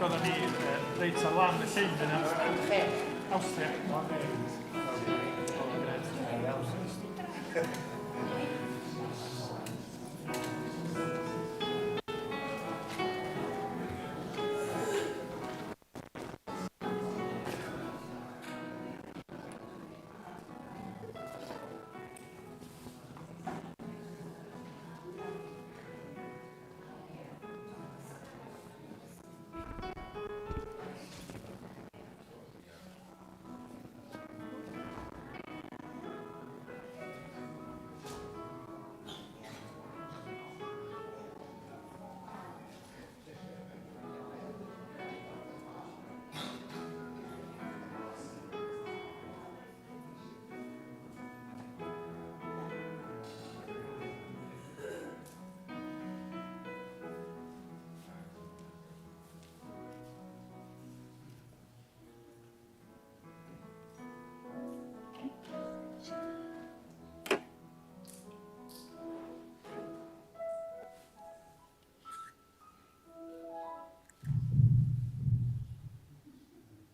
Ac oedden ni uh, reit ar lan y llyn yna. Lle? Awstria. O, grêt. O, grêt.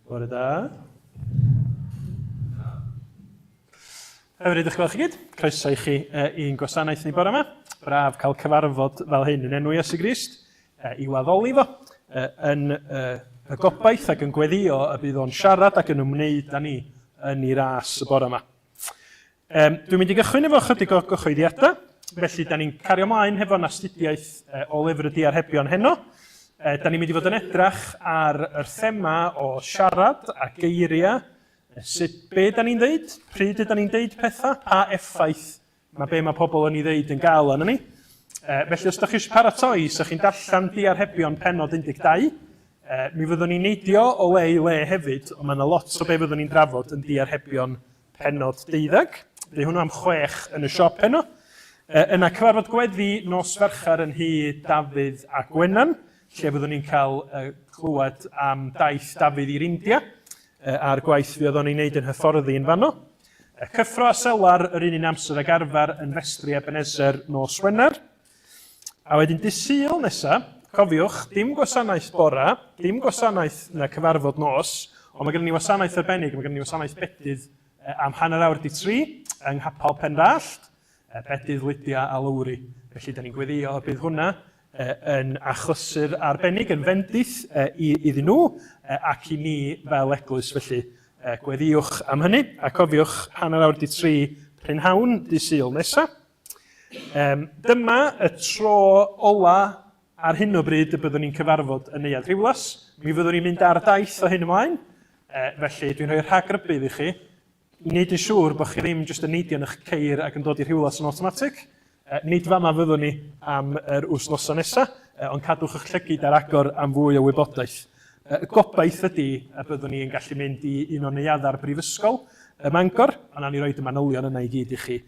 Bore da. Hyfryd eich gweld chi gyd. Croeso i chi i'n gwasanaeth ni bore yma. Braf cael cyfarfod fel hyn yn enw Iesu Grist i waddoli fo yn y gobaith ac yn gweddio y bydd o'n siarad ac yn ymwneud â ni yn ei ras y bore yma. Um, dwi'n mynd i gychwyn efo chydig o gyhoeddiadau, felly da ni'n cario ymlaen hefo'n astudiaeth uh, o lyfr y diarhebion heno. Uh, da ni'n mynd i fod yn edrach ar yr thema o siarad a geiriau, sut be da ni'n ddeud, pryd yda ni'n deud pethau, pa effaith mae be mae pobl yn ei ddeud yn gael arno ni. Uh, felly os da chi eisiau paratoi, sa chi'n darllen diarhebion penod 12, uh, mi fyddwn ni'n neidio o le i le hefyd, ond mae yna lot o be fyddwn ni'n drafod yn diarhebion Pennod deuddeg. Fydd hwnnw am chwech yn y siop heno. Yna cyfarfod gweddi nos Fercher yn nhŷ Dafydd a Gwenan, lle fyddwn ni'n cael clywed am daith Dafydd i'r India a'r gwaith fuodd o'n ei wneud yn hyfforddi yn fanno. Cyffro a selar yr un un amser ag arfer yn festri Ebenezer nos Wener. A wedyn dydd Sul nesa, cofiwch, dim gwasanaeth bora, dim gwasanaeth na cyfarfod nos, ond mae gennym ni wasanaeth arbennig, mae gennym ni wasanaeth bedydd am hanner awr di tri yng Nghapel Penrallt, bedydd Lydia a Lowri. Felly, da ni'n gweddio y bydd hwnna yn achlysur arbennig, yn fendith iddyn nhw ac i ni fel eglwys. Felly, gweddiwch am hynny, a cofiwch hanner awr di tri prynhawn dydd Sul nesa. Um, dyma y tro ola ar hyn o bryd y byddwn ni'n cyfarfod yn Neuadd Rhiwlas. Mi fyddwn ni'n mynd ar daith o hyn ymlaen, e, felly dwi'n rhoi rhagrybudd i chi i wneud yn siŵr bod chi ddim jyst yn neidio yn eich ceir ac yn dod i Rhiwlas yn automatic. E, nid fama fyddwn ni am yr wythnosau nesaf, e, ond cadwch eich llygyd ar agor am fwy o wybodaeth. E, y gobaith ydy y byddwn ni yn gallu mynd i un o neuaddau'r brifysgol ym Mangor, ond nawn ni roed y manylion yna i gyd i chi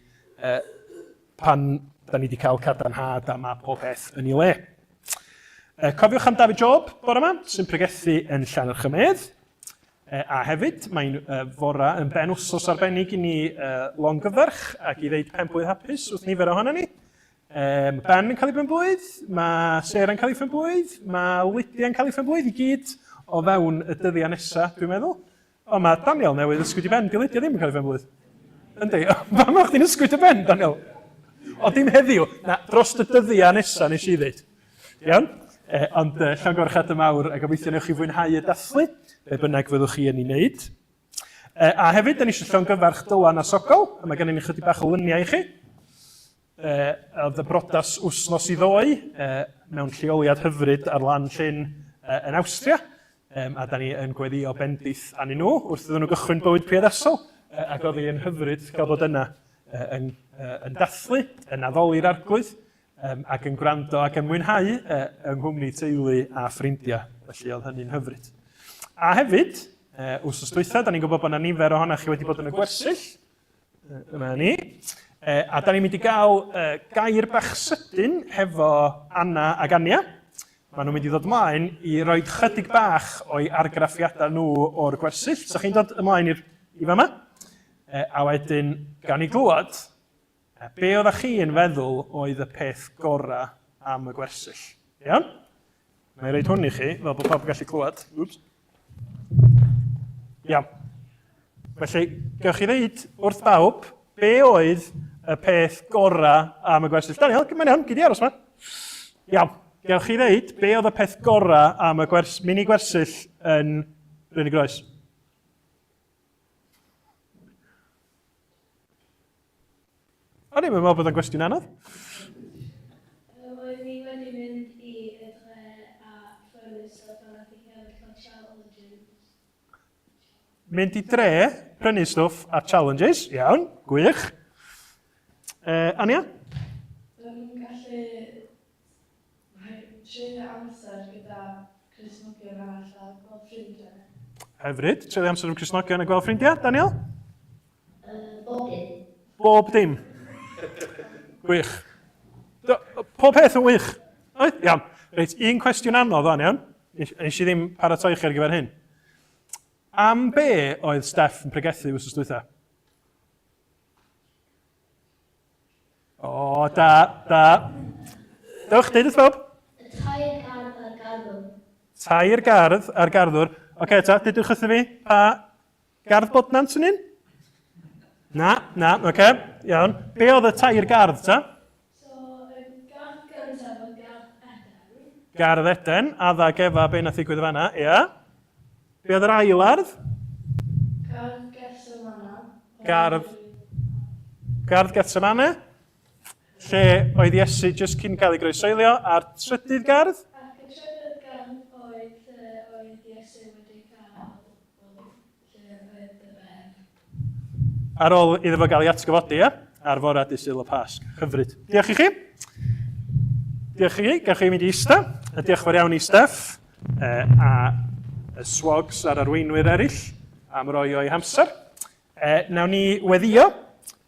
pan da ni wedi cael cadarnhad a mae pob peth yn ei le. Cofiwch am David Job bore yma, sy'n pregethu yn Llannerch-y-medd. A hefyd, mae'n fora yn ben wsos arbennig i ni longyfarch ac i ddeud pen-blwydd hapus wrth nifer ohono ni. Mae Ben yn cael ei ben-blwydd, mae Sarah yn cael ei phen-blwydd, mae Lydia yn cael ei phen-blwydd i gyd o fewn y dyddiau nesaf, dwi'n meddwl. O, mae Daniel newydd ysgwyd i ben. Di Lydia ddim yn cael ei phen-blwydd. Yndi. Pam o'ch chdi'n ysgwyd y ben, Daniel? O, dim heddiw. Na, dros y dyddiau nesaf nes i ddeud. Iawn? E, ond e, llongyfarchiadau mawr a gobeithio newch chi fwynhau y dathlu, be bynnag fyddwch chi yn ei wneud. E, a hefyd, da ni eisiau llongyfarch Dylan a Sogol, a mae gennym ni chydig bach o luniau i chi. E, oedd y brodas wsnos i ddoe, e, mewn lleoliad hyfryd ar lan llyn e, yn Awstria. Um, a da ni yn gweddio bendith arnyn nhw wrth iddyn nhw gychwyn bywyd priodasol, uh, ac oedd hi'n hyfryd cael bod yna uh, yn, uh, yn dathlu, yn addoli'r arglwydd, um, ac yn gwrando ac yn mwynhau uh, yng nghwmni teulu a ffrindiau. Felly oedd hynny'n hyfryd. A hefyd, uh, wrth dwytha, da ni'n gwybod bod yna nifer ohonoch chi wedi bod yn y gwersyll, Dyma ni. E, a da ni'n mynd i gael e, gair bach sydyn hefo Anna ac Ania. Maen nhw'n mynd i ddod ymlaen i roi chydig bach o'i argraffiadau nhw o'r gwersyll. So chi'n dod ymlaen i'r i fama. E, a wedyn, gan i glywed, e, be oeddech chi'n feddwl oedd y peth gorau am y gwersyll? Iawn? Mae'n rhaid hwn i chi, fel bod pawb yn gallu clywed. Wps. Iawn. Felly, gewch chi ddeud wrth bawb be oedd y peth gorau am y gwersyll. Daniel, mae'n iawn, gyd i aros yma. Iawn. Gewch chi ddeud be oedd y peth gorau am y gwers, mini gwersyll yn Bryn y Groes? O'n i'n meddwl bod o'n gwestiwn anodd. Roedd ni wedi mynd i y dre a phrynu stwff a nath i hefyd cael challenges. Mynd i dre, prynu stwff a challenges, iawn, gwych. Ania? Roedd nhw'n gallu treulio amser gyda Cristnogion arall a gweld ffrindiau. Hyfryd, treulio amser efo Cristnogion a gweld ffrindiau. Daniel? Bob dim. Bob dim. Gwych. Pob peth yn wych. Oedd? Iawn. Reit, un cwestiwn anodd o'n iawn. Nes i ddim paratoi chi ar gyfer hyn. Am be oedd Steff yn pregethu wythnos dwytha? O, da, da. Dewch, deud wrth bawb. Y tair gardd a'r garddwr. Tair gardd a'r garddwr. Oce, okay, ta, dudwch wrtho fi, pa Gardd Bodnant yn un? Na, na, oce, okay, iawn. Be oedd y tair gardd, ta? So, y gardd gyntaf oedd gardd Eden. Gardd Eden, Adda ac Efa, be nath ddigwydd fanna, ia. Be oedd yr ail ardd? Gardd Gethsemane. Gardd, gardd Gethsemane, lle oedd Iesu jyst cyn cael ei groesoelio, a'r trydydd gardd? Ac y trydydd gardd oedd lle oedd Iesu wedi cael Ar ôl iddo fo gael ei atgyfodi, ia? Ar fore dydd Sul y Pasg. Hyfryd. Diolch i chi. Diolch i chi. Gawch chi mynd i ista. A diolch fawr iawn i Steff eh, a y swogs a'r arweinwyr eraill am roi o'i hamser. Eh, nawn ni weddio,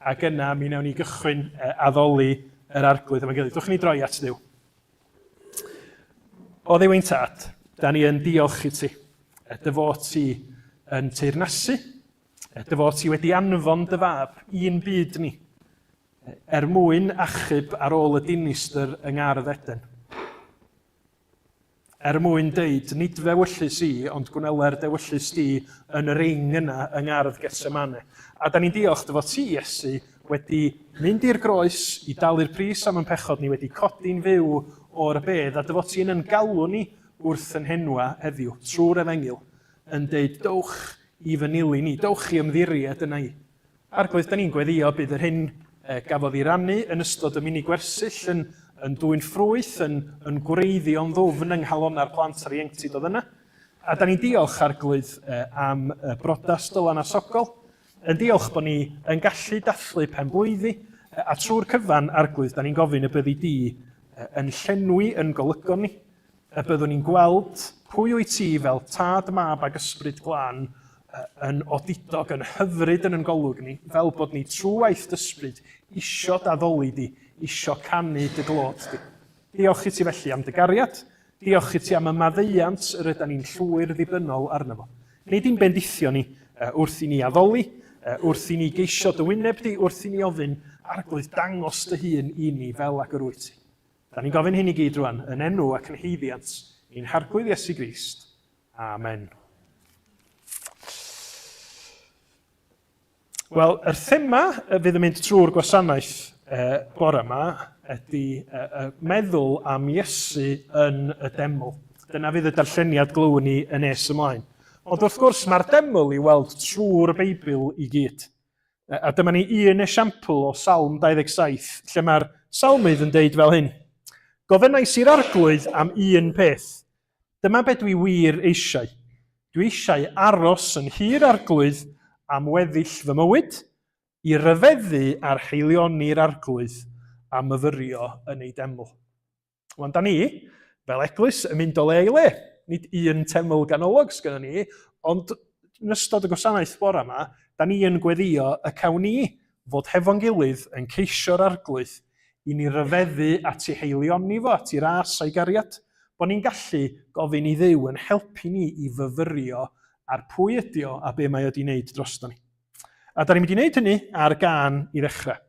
ac yna mi nawn ni gychwyn eh, addoli yr arglwydd yma'n gilydd. Dwch ni droi at Dduw. O Dduw ein tad, da ni yn diolch i ti. Dy fod ti yn teyrnasu, dy fod ti wedi anfon dy fab i'n byd ni, er mwyn achub ar ôl y dinistr yng Ngardd Eden. Er mwyn deud, nid f'ewyllys i, ond gwneler d'ewyllys di yn yr ing yna yng Ngardd Gethsemane. A da ni'n diolch dy fod ti, Iesu, wedi mynd i'r groes i dalu'r pris am yn pechod ni, wedi codi'n fyw o'r bedd, a dy fod ti'n yn galw ni wrth yn henwa heddiw, trwy'r efengyl, yn deud, dowch i fy nilyn i, dowch i ymddiried yna i. Arglwydd, da ni'n gweddïo bydd yr hyn gafodd ei rannu yn ystod y mini gwersyll yn, yn dwyn ffrwyth, yn, yn gwreiddio'n ddwfn yng nghalonau'r plant a'r ieuenctid oedd yna. A da ni'n diolch, Arglwydd, am y brodas Dylan a Sogol, yn diolch bod ni yn gallu dathlu penblwyddi, a trwy'r cyfan, Arglwydd, da ni'n gofyn y byddi di yn llenwi yn golygon ni, y byddwn ni'n gweld pwy wyt ti fel Tad, Mab ac Ysbryd Glân yn odidog, yn hyfryd yn yn golwg ni, fel bod ni trwy waith d'ysbryd isio d'addoli di, isio canu dy glod di. Diolch i ti felly am dy gariad, diolch i ti am y maddeuant yr ydan ni'n llwyr ddibynnol arno fo. Nid i'n bendithio ni wrth i ni addoli, wrth i ni geisio dy wyneb di, wrth i ni ofyn, Arglwydd, dangos dy hun i ni fel ag yr wyt ti. Da ni'n gofyn hyn i gyd rwan, yn enw ac yn haeddiant ein Harglwydd Iesu Grist. Amen. Wel, yr thema fydd yn mynd trwy'r gwasanaeth eh, bore yma ydy eh, meddwl am Iesu yn y deml. Dyna fydd y darlleniad glywwn ni yn nes ymlaen. Ond wrth gwrs, mae'r deml i weld trwy'r Beibl i gyd. A dyma ni un esiampl o Salm 27, lle mae'r salmydd yn deud fel hyn. Gofynnais i'r arglwydd am un peth. Dyma be dwi wir eisiau. Dwi eisiau aros yn nhŷ'r arglwydd am weddill fy mywyd, i ryfeddu ar haelioni'r arglwydd a myfyrio yn ei deml. Wan, da ni, fel eglwys, yn mynd o le i le. Nid un teml ganolog sgynnon ni, ond yn ystod y gwasanaeth bore yma, da ni yn gweddio y cawn ni fod hefo'n gilydd yn ceisio'r arglwydd i ni ryfeddu at ei haelioni fo, at ei ras a'i gariad, bod ni'n gallu gofyn i Dduw yn helpu ni i fyfyrio ar pwy ydi o a be mae o wedi wneud drosto ni. A da ni'n mynd i wneud hynny ar gân i ddechrau.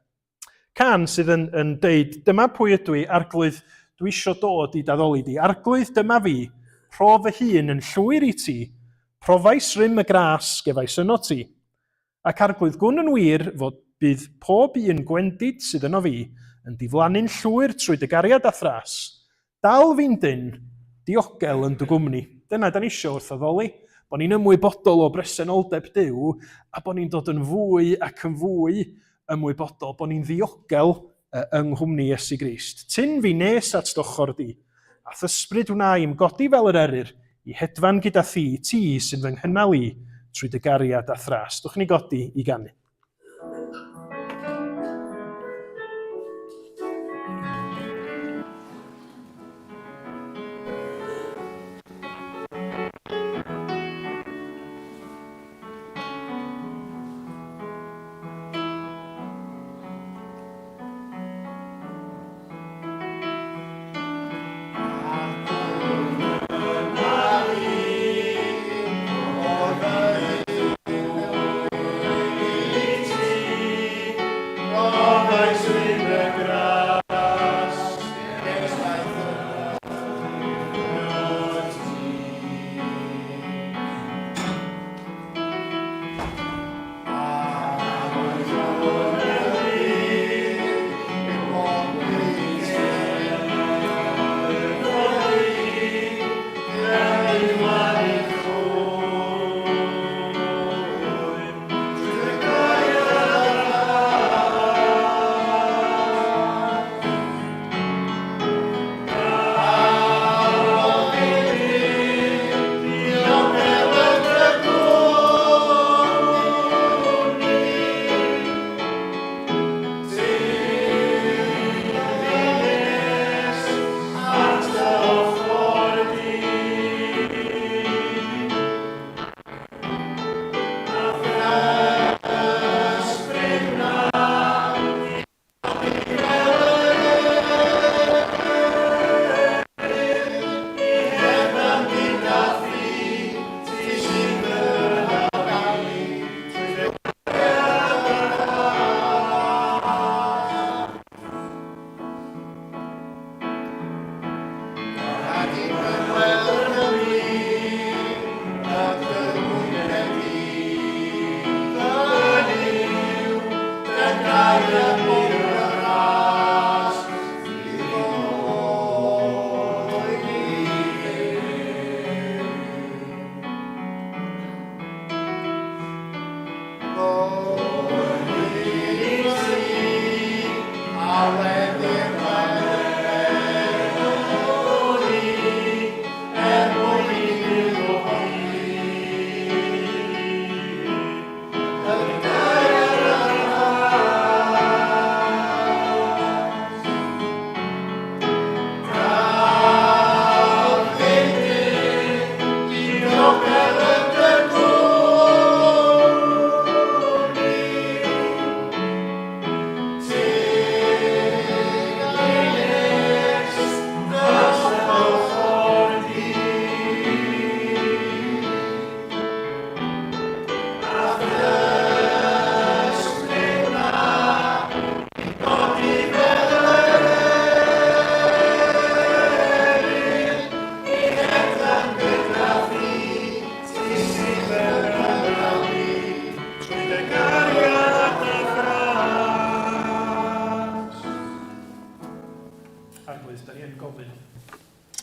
Cân sydd yn, yn deud, dyma pwy ydw i, arglwydd, Dwi isio dod i d'addoli di. Arglwydd, dyma fi, rho fy hun yn llwyr i ti. Profais rym y gras gefais yno ti. Ac Arglwydd gwn yn wir fod bydd pob un gwendid sydd yno fi yn diflannu'n llwyr trwy dy gariad a thras. Dal fi'n dynn, diogel yn dy gwmni. Dyna da ni isio wrth addoli, bod ni'n ymwybodol o bresenoldeb Duw a bod ni'n dod yn fwy ac yn fwy ymwybodol bod ni'n ddiogel yng nghwmni Iesu Grist. Tyn fi nes at d'ochr di, a'th ysbryd wna i'm godi fel yr eryr, i hedfan gyda thi, ti sy'n fy nghynnal i, trwy dy gariad a thras. Dwch ni godi i ganu.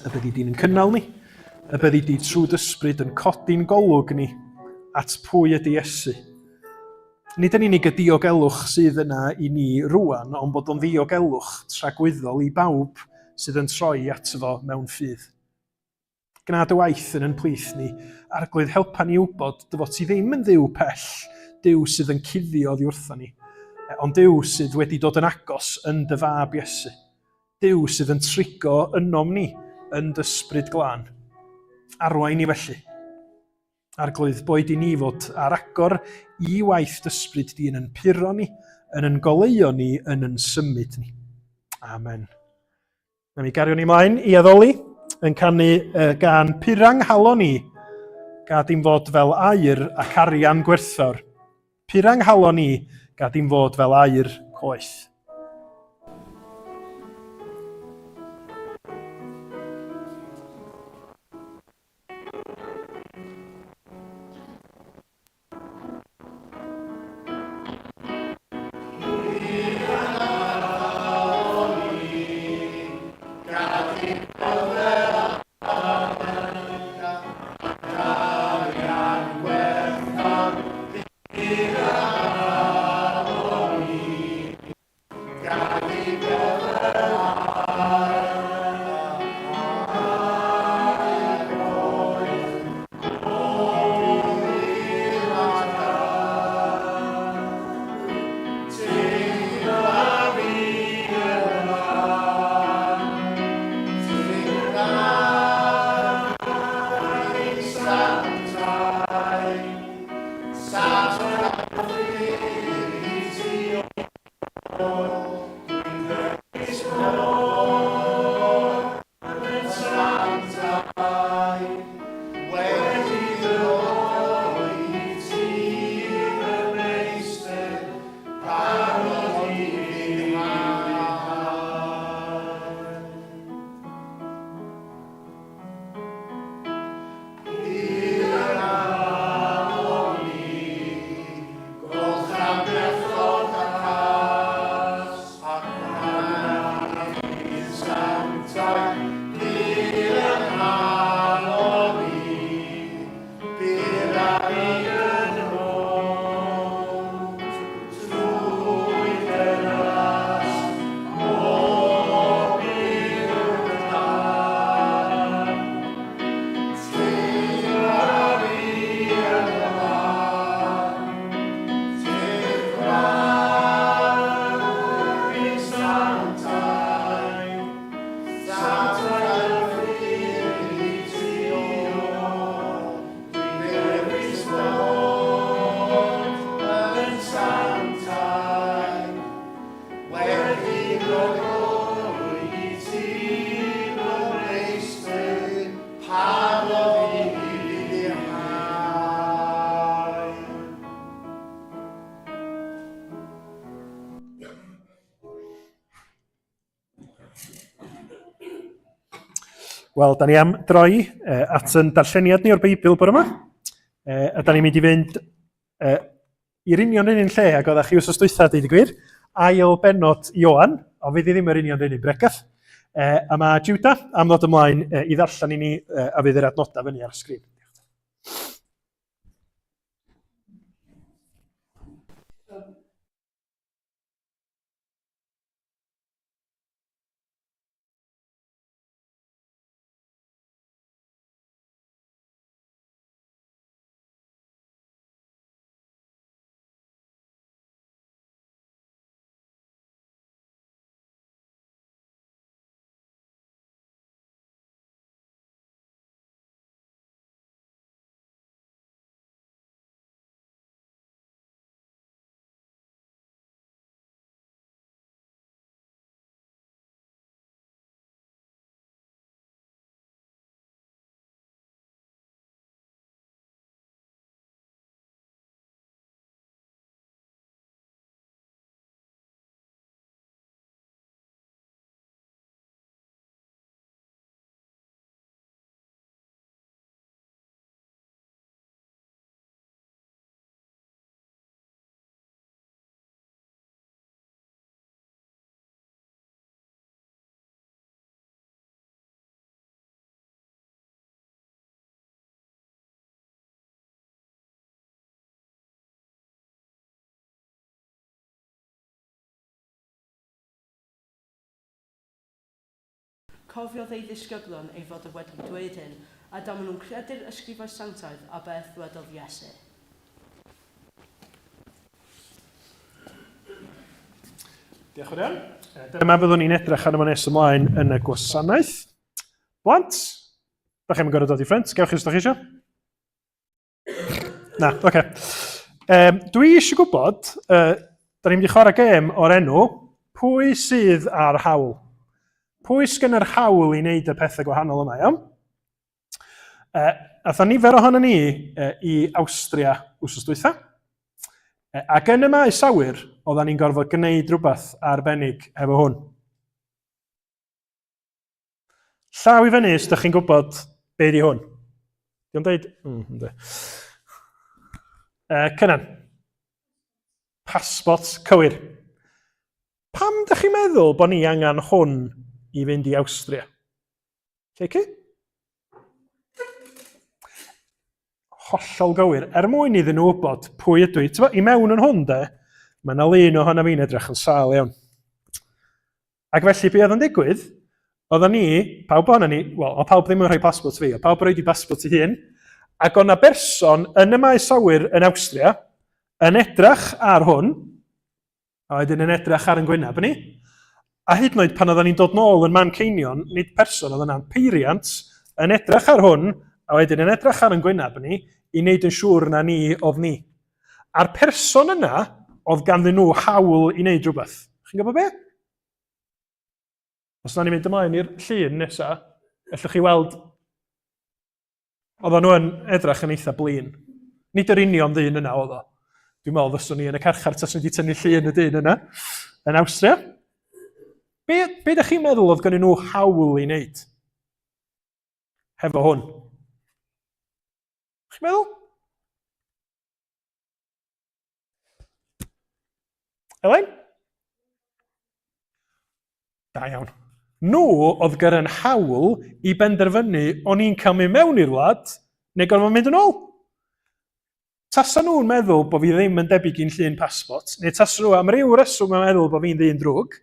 Y byddi di'n cynnal ni, y byddi di trwy dysbryd yn codi'n golwg ni at pwy ydy Iesu. Nid yn unig y diogelwch sydd yna i ni rwan, ond bod o'n ddiogelwch tragwyddol i bawb sydd yn troi ato fo mewn ffydd. Gwna dy waith yn yn plith ni. Arglwydd, helpa ni wybod dy fod ti ddim yn Dduw pell, Duw sydd yn cuddio oddi wrtho ni, ond Duw sydd wedi dod yn agos yn dy fab Iesu. Duw sydd yn trigo ynom ni yn dy ysbryd glân. Arwain ni felly. Arglwydd, boed i ni fod ar agor i waith dy ysbryd di yn yn puro ni, yn yn goleuo ni, yn yn symud ni. Amen. Na mi gario ni mlaen i addoli yn canu uh, gan Purang Halon i, gad i'm fod fel aur ac arian gwerthfawr. Purang Halon i, gad i'm fod fel aur coeth. Wel, da ni am droi at yn darlleniad ni o'r Beibl bore yma. A da ni'n mynd i fynd i'r union yr un lle ag oeddech chi wrth dwytha, dweud y gwir, ail benod Ioan, ond fydd hi ddim yr union yr un bregeth. A mae Judah am ddod ymlaen i ddarllen i ni a fydd yr adnodau fyny ar y sgrin. Cofiodd ei ddisgyblion ei fod ef wedi dweud hyn, a dyma nhw'n credu'r ysgrifau sanctaidd a beth ddwedodd Iesu. Diolch yn iawn. Dyma fyddwn ni'n edrych arno fo nes ymlaen yn y gwasanaeth. Blant, da chi'n gorfod dod i ffrynt, gewch chi os da chi eisiau. Na, oce. Okay. Um, dwi eisiau gwybod, uh, da ni'n mynd i chwarae gêm o'r enw, pwy sydd â'r hawl? Pwy sgyn yr hawl i wneud y pethau gwahanol yma, iawn? Uh, Athon nifer ohono ni uh, i Awstria wrth dwytha. Uh, ac yn y maes awyr, oedden ni'n gorfod gwneud rhywbeth arbennig efo hwn. Llaw i fyny os ydych chi'n gwybod be di hwn. Diolch dweud? Ynddi. Cynan. Passport cywir. Pam ydych chi'n meddwl bod ni angen hwn i fynd i Awstria? Lleucu? Hollol gywir. Er mwyn iddyn nhw wybod pwy ydw i. Tyfo, i mewn yn hwn de, mae yna lun ohono fi'n edrych yn sâl iawn. Ac felly, be oedd yn digwydd, oedden ni, pawb ohono ni, wel, oedd pawb ddim yn rhoi pasbort fi, oedd pawb yn rhoi pasbort i hun, ac oedd na berson yn y maes awyr yn Awstria yn edrach ar hwn, a wedyn yn edrach ar yn gwyneb ni, a hyd yn oed pan oedden ni'n dod nôl yn Manceinion, nid person oedd yna'n peiriant, yn edrach ar hwn, a wedyn yn edrach ar yn gwyneb ni, i wneud yn siŵr na ni oedd ni. A'r person yna, oedd ganddyn nhw hawl i wneud rhywbeth. Chi'n gwybod be? Os na ni'n mynd ymlaen i'r llun nesaf, allwch chi weld, oedden nhw yn edrych yn eitha blin. Nid yr union ddyn yna oedd o. Dwi'n meddwl fyswn i yn y carchar taswn i wedi tynnu llun y dyn yna yn Awstria. Be, be ydych chi'n meddwl oedd gennyn nhw hawl i wneud hefo hwn? Chi'n meddwl? Elain? Da iawn. Nhw oedd gyda'n hawl i benderfynu o'n i'n cael mynd mewn i'r wlad neu gorfod mynd yn ôl. Tasa nhw'n meddwl bod fi ddim yn debyg i'n llun pasbort, neu tasa nhw am ryw reswm yn meddwl bod fi'n ddyn drwg,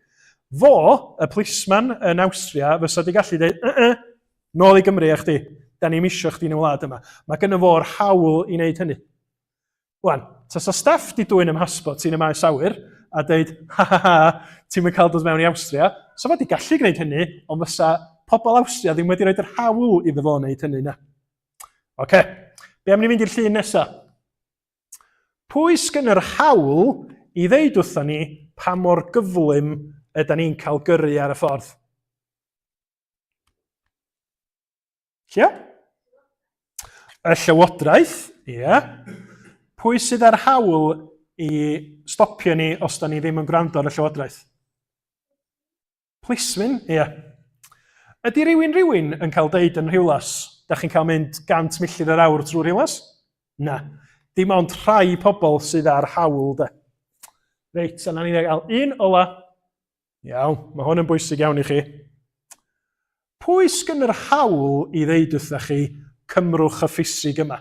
fo, y plisman yn Awstria, fysa di gallu dweud, uh -uh, nôl i Gymru a chdi, da ni'm isio chdi yn y wlad yma. Mae gynno fo'r hawl i wneud hynny. Wan, tasa Steff di dwyn ym mhasbort i yn y maes awyr a deud, ha ha ha, ti'm yn cael dod mewn i Awstria, sa fo di gallu gwneud hynny, ond fysa pobl Awstria ddim wedi rhoi'r hawl iddo fo wneud hynny na. Oce, be am ni fynd i'r llun nesa? Pwy sgyn yr hawl i ddeud wrthon ni pa mor gyflym yda ni'n cael gyrru ar y ffordd? Lle? Y llywodraeth, ie. Yeah. Pwy sydd â'r hawl i stopio ni os da ni ddim yn gwrando ar y llywodraeth? Plismyn, ie. Yeah. Ydy rhywun rhywun yn cael deud yn Rhiwlas, da chi'n cael mynd 100 milltir yr awr trwy Rhiwlas? Na. Dim ond rhai pobl sydd â'r hawl, de. Reit, a na ni'n gael un ola. Iawn, mae hwn yn bwysig iawn i chi. Pwy sgyn yr hawl i ddeud wrthych chi, cymrwch y ffisig yma?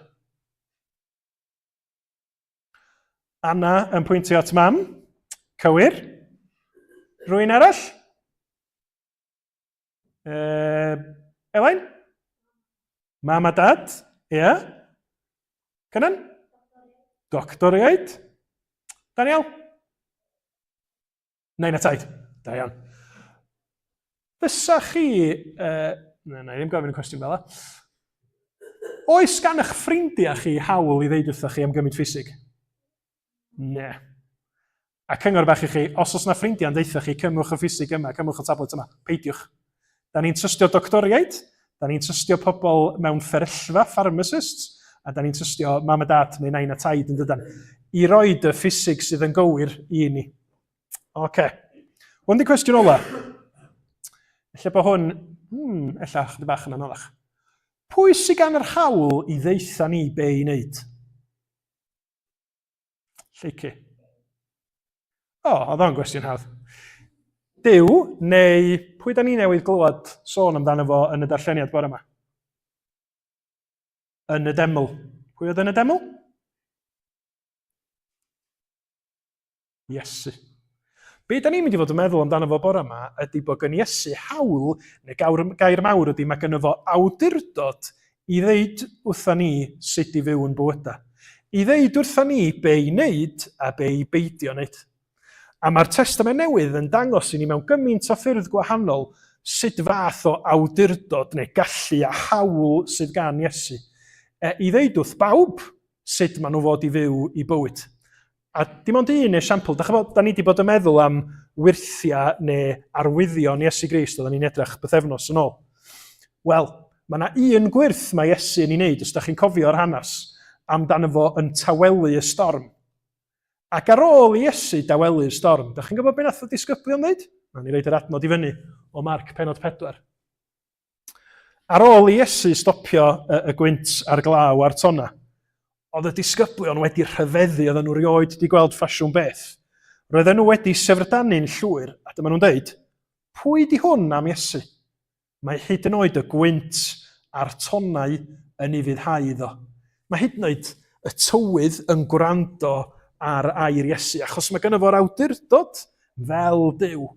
Anna yn pwyntio at mam. Cywir. Rwy'n arall? Elain? Mam a dad? Ie. Yeah. Cynan? Doctoriaid. Daniel? Nain a taid. Da iawn. Fysa chi... Na, na i ddim gofyn y cwestiwn fel 'a. Oes gan eich ffrindiau chi hawl i ddeud wrthoch chi am gymryd ffisig? Ne. A cyngor bach i chi, os oes na ffrindiau'n deutha chi, cymwch y ffisig yma, cymwch y tablet yma, peidiwch. Da ni'n trystio doctoriaid, da ni'n trystio pobl mewn fferyllfa, pharmacists, a da ni'n trystio mam a dad neu nain a taid yn dydan, i roed y ffisig sydd yn gywir i ni. Oce. Okay. Hwn di cwestiwn ola. Ella bod hwn, ella chydig bach yn anoddach. Pwy sydd gan yr hawl i ddeutha ni be i wneud? Lleucu. O, oedd o'n gwestiwn hawdd. Duw, neu pwy da ni newydd glywed sôn amdano fo yn y darlleniad bore yma? Yn y deml. Pwy oedd yn y deml? Iesu. Be da ni'n mynd i fod yn meddwl amdano fo bore yma ydy bod gen Iesu hawl, neu gawr, gair mawr ydy mae gynno fo awdurdod i ddeud wrtha ni sut i fyw yn bywydau. I ddeud wrtha ni be i wneud a be i beidio wneud. A mae'r Testament Newydd yn dangos i ni mewn gymaint o ffyrdd gwahanol sut fath o awdurdod neu gallu a hawl sydd gan Iesu. E, I ddeud wrth bawb sut maen nhw fod i fyw i bywyd. A dim ond un esiampl, da, chybod, da ni wedi bod yn meddwl am wyrthiau neu arwyddion Iesu Grist, oedden ni'n edrych bythefnos yn ôl. Wel, mae yna un gwyrth mae Iesu yn ei wneud, os da chi'n cofio'r hanes, amdano fo yn tawelu y storm. Ac ar ôl i Iesu dawelu'r storm, da chi'n gwybod beth nath y disgyblion ddeud? Na ni roed yr adnod i fyny o Marc penod 4. Ar ôl i Iesu stopio y, y gwynt a'r glaw a'r tonna, oedd y disgyblion wedi rhyfeddu, oedden nhw rioed wedi gweld ffasiwn beth. Roedden nhw wedi syfrdanu'n llwyr, a dyma nhw'n dweud, pwy di hwn am Iesu? Mae hyd yn oed y gwynt a'r tonnau yn ufuddhau iddo. Mae hyd yn oed y tywydd yn gwrando ar air Iesu, achos mae gynno fo'r awdurdod fel Duw.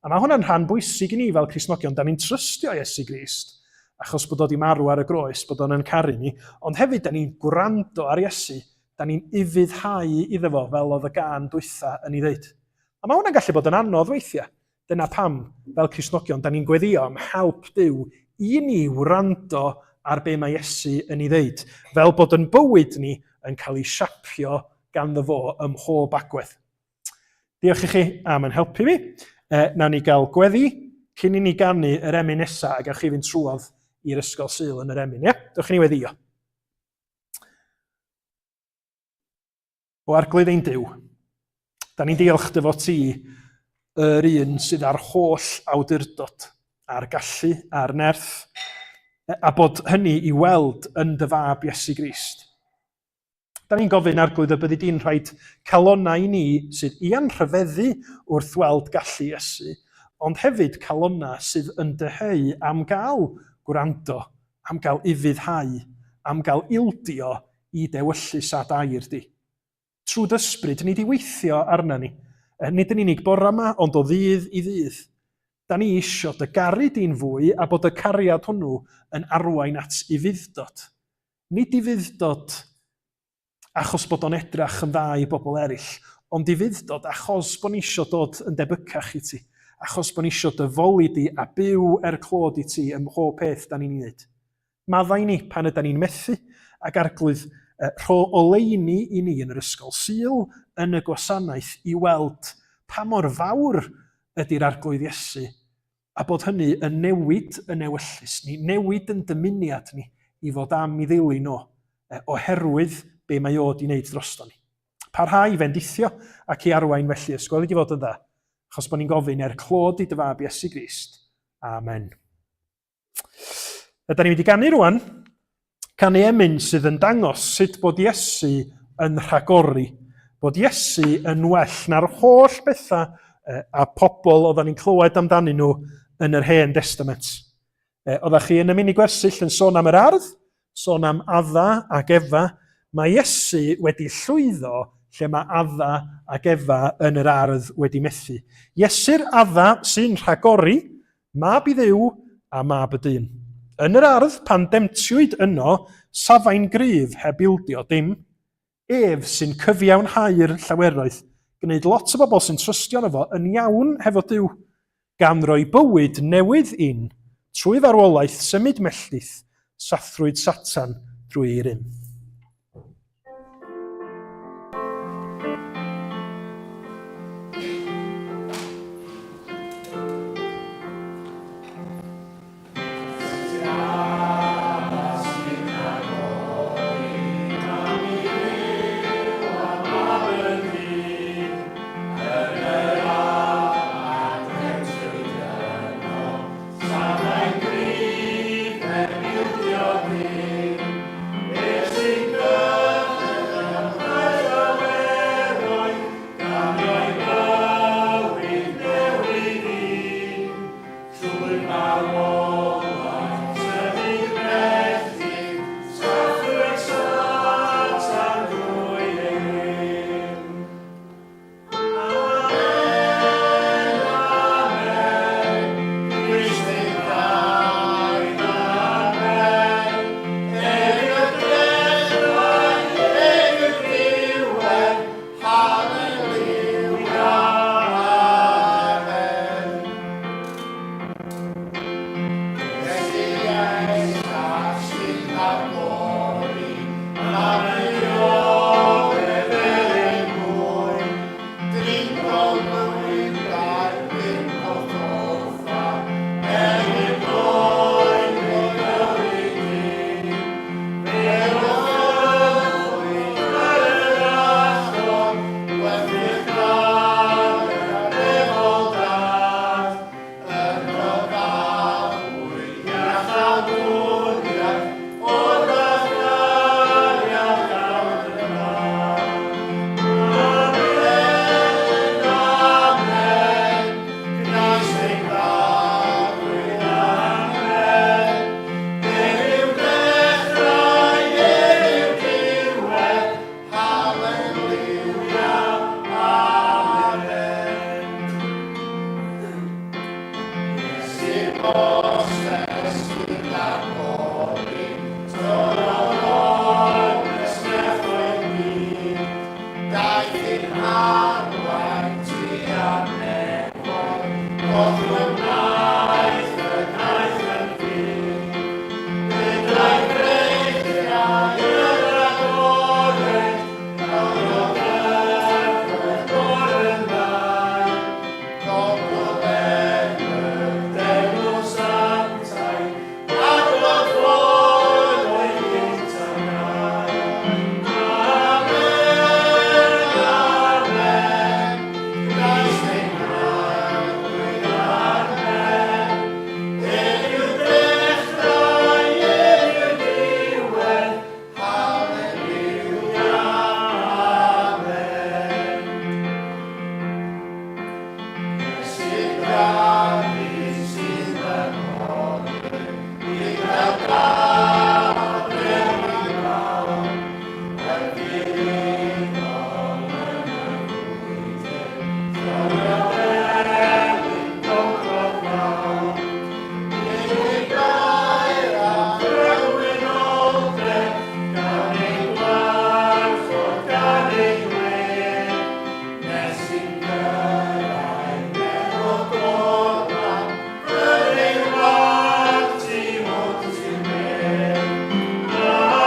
A mae hwnna'n rhan bwysig i ni fel Cristnogion. Da ni'n trystio Iesu Grist, achos bod o wedi marw ar y groes, bod o'n yn caru ni, ond hefyd da ni'n gwrando ar Iesu, da ni'n ufuddhau iddo fo, fel oedd y gân dwytha yn ei ddeud. A mae hwnna'n gallu bod yn anodd weithiau. Dyna pam, fel Cristnogion, da ni'n gweddio am help Duw i ni wrando ar be mae Iesu yn ei ddeud, fel bod yn bywyd ni yn cael ei siapio ganddo fo ym mhob agwedd. Diolch i chi am yn helpu fi. E, nawn ni gael gweddi cyn i ni ganu yr emyn nesaf a gewch chi fynd trwodd i'r ysgol Sul yn yr emyn, ie? Dewch i ni weddio. O arglwydd ein Duw, da ni'n diolch dy fod ti yr un sydd â'r holl awdurdod, a'r gallu, a'r nerth, a bod hynny i weld yn dy fab Iesu Grist. Da ni'n gofyn, Arglwydd, y byddi di'n rhaid calonnau i ni sydd ia'n rhyfeddu wrth weld gallu Iesu, ond hefyd calonnau sydd yn dyheu am gael gwrando, am gael ufuddhau, am gael ildio i d'ewyllys a d'air di. Trwy d'ysbryd, ni di weithio arna ni, nid yn unig bora 'ma, ond o ddydd i ddydd. Da ni isio dy garu di'n fwy a bod y cariad hwnnw yn arwain at ufudd-dod. Nid ufudd-dod achos bod o'n edrach yn dda i bobl eraill, ond ufudd-dod achos bod ni eisiau dod yn debycach i ti, achos bod ni eisiau dy foli di a byw er clod i ti ym mhob peth da ni'n ei wneud. Maddau ni pan yda ni'n methu, ac Arglwydd, rho oleuni i ni yn yr ysgol Sul, yn y gwasanaeth, i weld pa mor fawr ydy'r Arglwydd Iesu, a bod hynny yn newid yn ewyllys ni, newid yn dymuniad ni i fod am i ddilyn o, oherwydd be mae o di wneud drosto ni. Parhau i fendithio ac i arwain felly, ysgol wedi fod yn dda, achos bod ni'n gofyn er clod i dy fab Iesu Grist. Amen. Ydy ni'n mynd i ganu rwan, canu emyn sydd yn dangos sut bod Iesu yn rhagori, bod Iesu yn well na'r holl bethau a pobl oedden ni'n clywed amdanyn nhw yn yr Hen Destament. Oeddech chi yn y mini gwersyll yn sôn am yr ardd, sôn am Adda ac Efa. Mae Iesu wedi llwyddo lle mae Adda ac Efa yn yr ardd wedi methu. Iesu'r Adda sy'n rhagori, mab i Dduw a mab y dyn. Yn yr ardd, pan demtiwyd yno, safai'n gryf heb ildio dim. Ef sy'n cyfiawnhau'r llaweroedd, gwneud lot o bobl sy'n trystio yno fo yn iawn hefo Duw, gan roi bywyd newydd in trwy farwolaeth symud melltith, sathrwyd Satan drwy ei rym. Trwy farwolaeth symud melltith, Sathrwyd Satan drwy ei rym.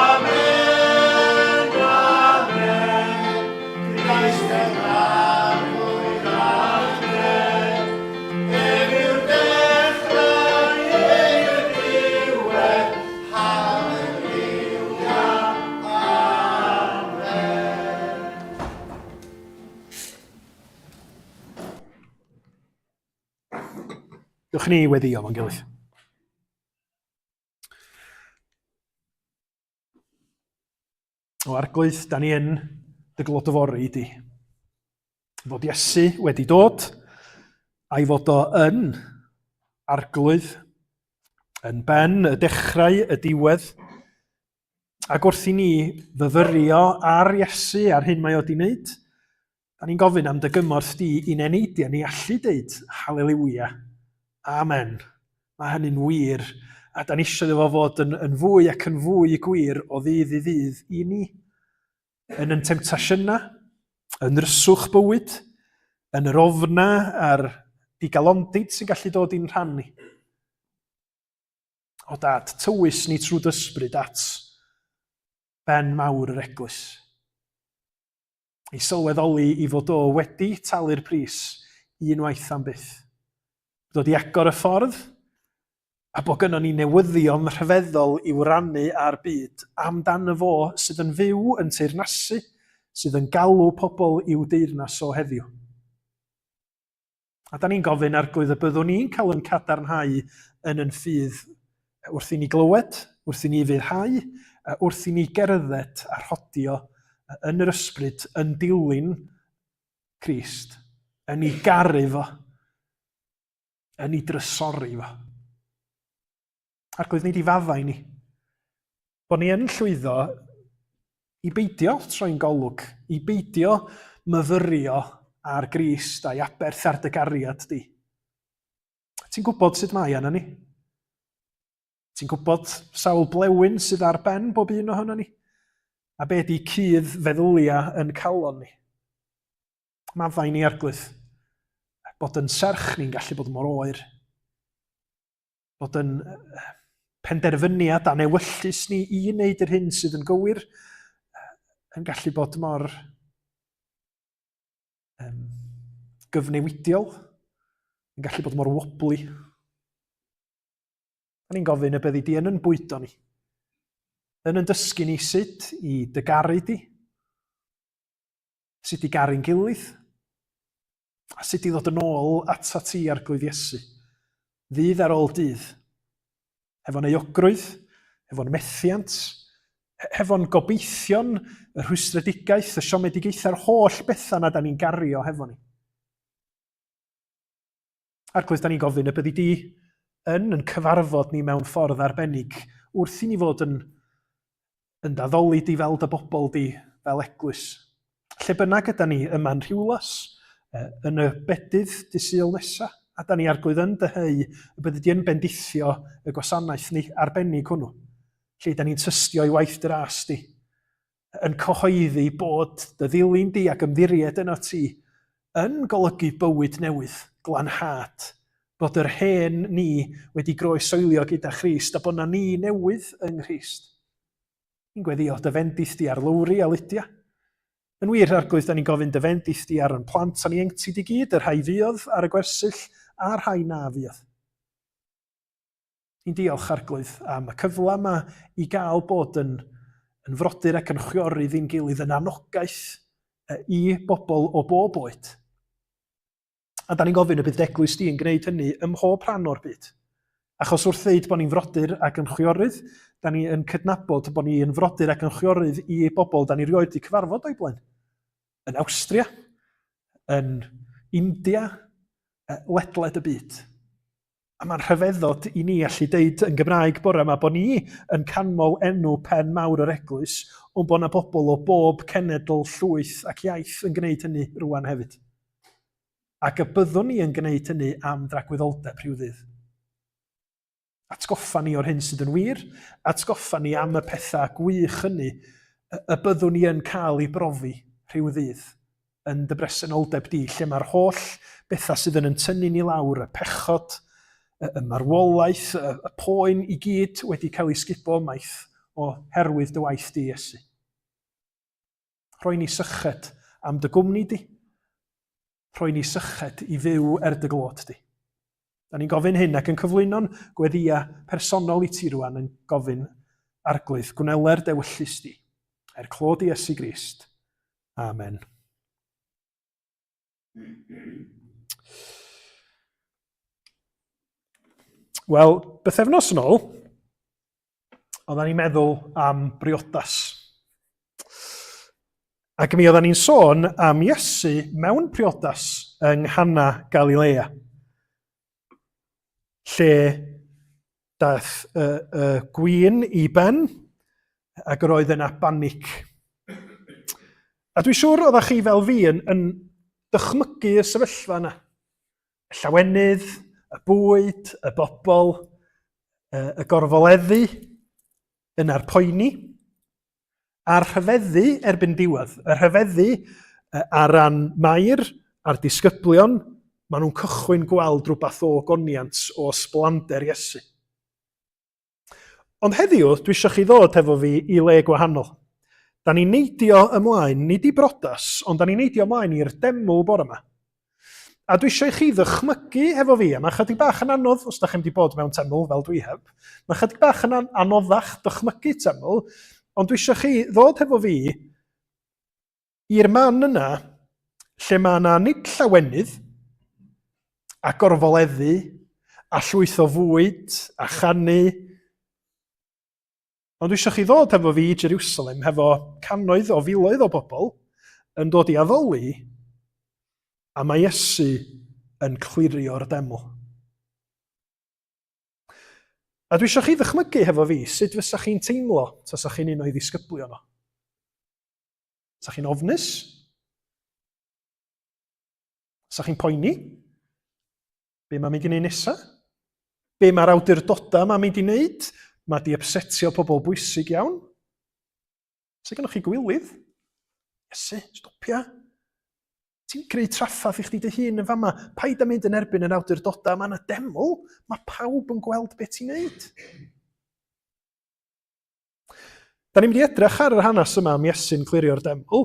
Amen, amen, Crist ein Arglwydd, amen. Ef yw'r dechrau, ef yw'r diwedd, Hallelujah, amen. Dewch ni weddio fo'n gilydd. O Arglwydd, da ni yn dy glodfori di. Fod Iesu wedi dod, a'i fod o yn Arglwydd, yn ben y dechrau, y diwedd, ac wrth i ni fyfyrio ar Iesu a'r hyn mae o wedi wneud, da ni'n gofyn am dy gymorth di i'n eneidiau ni allu deud haleliwia, amen. Mae hynny'n wir, a da ni eisiau iddo fo fod yn, yn fwy ac yn fwy gwir o ddydd i ddydd i ni. Yn yn temtasiynau, yn ryswch bywyd, yn yr ofna a'r digalondid sy'n gallu dod i'n rhan ni. O dad, tywys ni trwy dysbryd at ben mawr yr eglwys. I sylweddoli i fod o wedi talu'r pris unwaith am byth. Dod i agor y ffordd, a bod gynnon ni newyddion rhyfeddol i'w rannu â'r byd amdano fo sydd yn fyw yn teyrnasu, sydd yn galw pobl i'w deyrnas o heddiw. A da ni'n gofyn, Arglwydd, y byddwn ni'n cael yn cadarnhau yn yn ffydd wrth i ni glywed, wrth i ni ufuddhau, wrth i ni gerdded a rhodio yn yr ysbryd yn dilyn Crist, yn ei garu fo, yn ei drysori fo. Arglwydd, nid i faddau ni. Bod ni yn llwyddo i beidio troi'n golwg, i beidio myfyrio ar Grist a'i aberth ar dy gariad di. Ti'n gwybod sut mae arna ni? Ti'n gwybod sawl blewyn sydd ar ben bob un ohono ni? A be di cudd feddyliau yn calon ni? Maddau ni, Arglwydd, bod yn serch ni'n gallu bod mor oer. Bod yn penderfyniad a'n ewyllys ni i wneud yr hyn sydd yn gywir yn gallu bod mor um, gyfnewidiol, yn gallu bod mor wobbly. A ni'n gofyn y byddi di yn yn bwydo ni, yn yn dysgu ni sut i dy garu di, sut i garu'n gilydd, a sut i ddod yn ôl atat ti, Arglwydd Iesu, ddydd ar ôl dydd, hefo'n euogrwydd, hefo'n methiant, hefo'n gobeithion, y rhwystredigaeth, y siomedigaethau'r holl bethau na da ni'n gario hefo ni. Arglwydd, da ni'n gofyn y byddi di yn yn cyfarfod ni mewn ffordd arbennig wrth i ni fod yn, yn daddoli di fel dy bobl di, fel eglwys. Lle bynnag yda ni yma'n Rhiwlas, yn y bedydd dy Sul nesa, a da ni Arglwydd yn dyheu y byddi di yn bendithio y gwasanaeth ni arbennig hwnnw, lle da ni'n tystio i waith dy ras di, yn cyhoeddi bod dy ddilyn di ac ymddiried yno ti yn golygu bywyd newydd, glanhad, bod yr hen ni wedi groesoelio gyda Christ a bod na ni newydd yng Nghrist. Ni'n gweddio dy fendith di ar Lowri a Lydia. Yn wir, Arglwydd, da ni'n gofyn dy fendith di ar yn plant a'n ieuenctid i gyd, y rhai fuodd ar y gwersyll a'r rhai na fuodd. Ni'n diolch, Arglwydd, am y cyfle yma i gael bod yn, yn frodyr ac yn chwiorydd i'n gilydd yn anogaeth i bobl o bob oed. A da ni'n gofyn y bydd d'eglwys di yn gwneud hynny ym mhob rhan o'r byd. Achos wrth ddeud bod ni'n frodyr ac yn chwiorydd, da ni yn cydnabod bod ni yn frodyr ac yn chwiorydd i bobl da ni rioed wedi cyfarfod o'i blaen. Yn Awstria, yn India, ledled y byd. A mae'n rhyfeddod i ni allu deud yn Gymraeg bore yma bod ni yn canmol enw pen mawr yr eglwys, ond bod yna bobl o bob cenedl, llwyth ac iaith yn gwneud hynny rwan hefyd. Ac y byddwn ni yn gwneud hynny am dragwyddoldeb rhyw ddydd. Atgoffa ni o'r hyn sydd yn wir, atgoffa ni am y pethau gwych hynny y byddwn ni yn cael ei brofi rhyw ddydd. yn dy bresenoldeb di, lle mae'r holl bethau sydd yn yn tynnu ni lawr, y pechod, y, y marwolaeth, y, y poen i gyd wedi cael ei sgubo ymaith oherwydd dy waith di, Iesu. Rhoi ni syched am dy gwmni di. Rhoi ni syched i fyw er dy glod di. Da ni'n gofyn hyn ac yn cyflwyno'n gweddia personol i ti rwan yn gofyn Arglwydd, gwneler dewyllys di, er clod i Iesu Grist. Amen. Wel, bythefnos yn ôl, oedden ni'n meddwl am briodas. Ac mi oedden ni'n sôn am Iesu mewn priodas yng Nghana Galilea, lle daeth y, y gwin i ben ac yr oedd yna banig. A dwi'n siŵr oeddech chi fel fi yn, yn dychmygu y sefyllfa yna. Y llawenydd, y bwyd, y bobl, y, y gorfoleddu, yna'r poeni. A'r rhyfeddu erbyn diwedd, y rhyfeddu ar ran Mair a'r disgyblion, maen nhw'n cychwyn gweld rhywbeth o goniant, o sblander Iesu. Ond heddiw, dwi eisiau chi ddod hefo fi i le gwahanol. Da ni'n neidio ymlaen, nid i brodas, ond da ni'n neidio ymlaen i'r deml bore yma. A dwi eisiau i chi ddychmygu hefo fi, a mae chydig bach yn anodd os da chi'n wedi bod mewn teml fel dwi heb, mae chydig bach yn anoddach dychmygu teml, ond dwi eisiau chi ddod hefo fi i'r man yna lle mae yna nid llawenydd a gorfoleddu a llwyth o fwyd a chanu. Ond dwi eisiau chi ddod hefo fi i Jerusalem hefo cannoedd o filoedd o bobl yn dod i addoli a mae Iesu yn clirio'r deml. A dwi eisiau chi ddychmygu hefo fi sut fysa chi'n teimlo tasa chi'n un o'i ddisgyblion o. Sa chi'n ofnus? Sa chi'n poeni? Be mae'n mynd i wneud nesaf? Be mae'r awdurdodau yma'n mynd i wneud? Mae di upsetio pobl bwysig iawn. Sut gennych chi gwilydd? Iesu, stopia. Ti'n creu traffath i chdi dy hun yn fama. Paid â mynd yn erbyn yr awdurdodau. Mae yna deml. Mae pawb yn gweld beth ti'n neud. Da ni'n mynd i edrych ar yr hanes yma am Iesu'n clirio'r deml,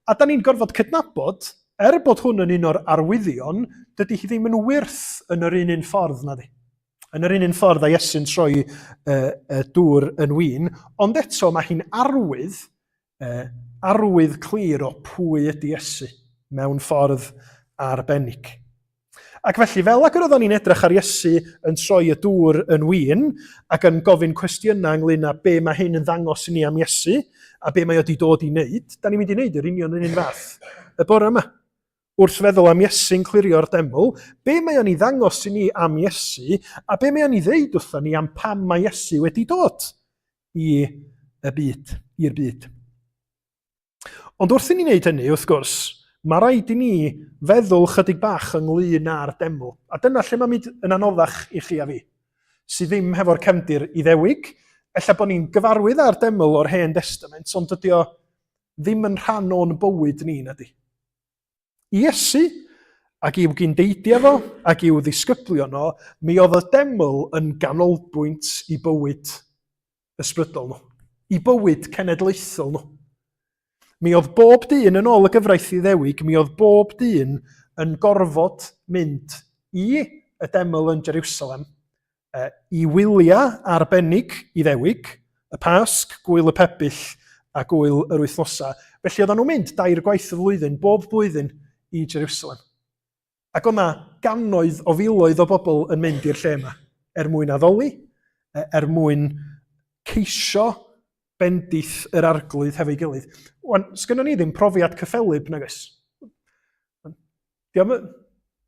a da ni'n gorfod cydnabod, er bod hwn yn un o'r arwyddion, dydy hi ddim yn wyrth yn yr un un ffordd, na di. Yn yr un un ffordd a Iesu'n troi uh, uh, dŵr yn win, ond eto mae hi'n arwydd, uh, arwydd clir o pwy ydy Iesu mewn ffordd arbennig. Ac felly, fel ag yr oedden ni'n edrych ar Iesu yn troi y dŵr yn win ac yn gofyn cwestiynau ynglyn â be mae hyn yn ddangos i ni am Iesu a be mae o wedi dod i wneud, da ni'n mynd i wneud yr union yr un fath y bore yma. Wrth feddwl am Iesu'n clirio'r deml, be mae o'n ei ddangos i ni am Iesu a be mae o'n ei ddeud wrthon ni am pam mae Iesu wedi dod i y byd, i'r byd. Ond wrth i ni wneud hynny, wrth gwrs, mae rhaid i ni feddwl chydig bach ynglyn â'r deml. A dyna lle mae'n mynd yn anoddach i chi a fi, sydd ddim hefo'r cefndir Iddewig. Ella bod ni'n gyfarwydd â'r deml o'r Hen Destament, ond dydy o ddim yn rhan o'n bywyd ni, nadi. Iesu, ac i'w gyn-deidiau fo, ac i'w ddisgyblion o, mi oedd y deml yn ganolbwynt i bywyd ysbrydol nhw, i bywyd cenedlaethol nhw. Mi oedd bob dyn yn ôl y gyfraith Iddewig, mi oedd bob dyn yn gorfod mynd i y deml yn Jerusalem i wyliau arbennig Iddewig, y Pasg, Gwyl y Pebyll a Gwyl yr Wythnosau. Felly oedden nhw'n mynd dair gwaith y flwyddyn, bob blwyddyn, i Jerusalem. Ac oedd 'na gannoedd o filoedd o bobl yn mynd i'r lle yma er mwyn addoli, e, er mwyn ceisio bendith yr arglwydd hefo'i gilydd. Wan, sgynnon ni ddim profiad cyffelyb, nag oes? Diolch,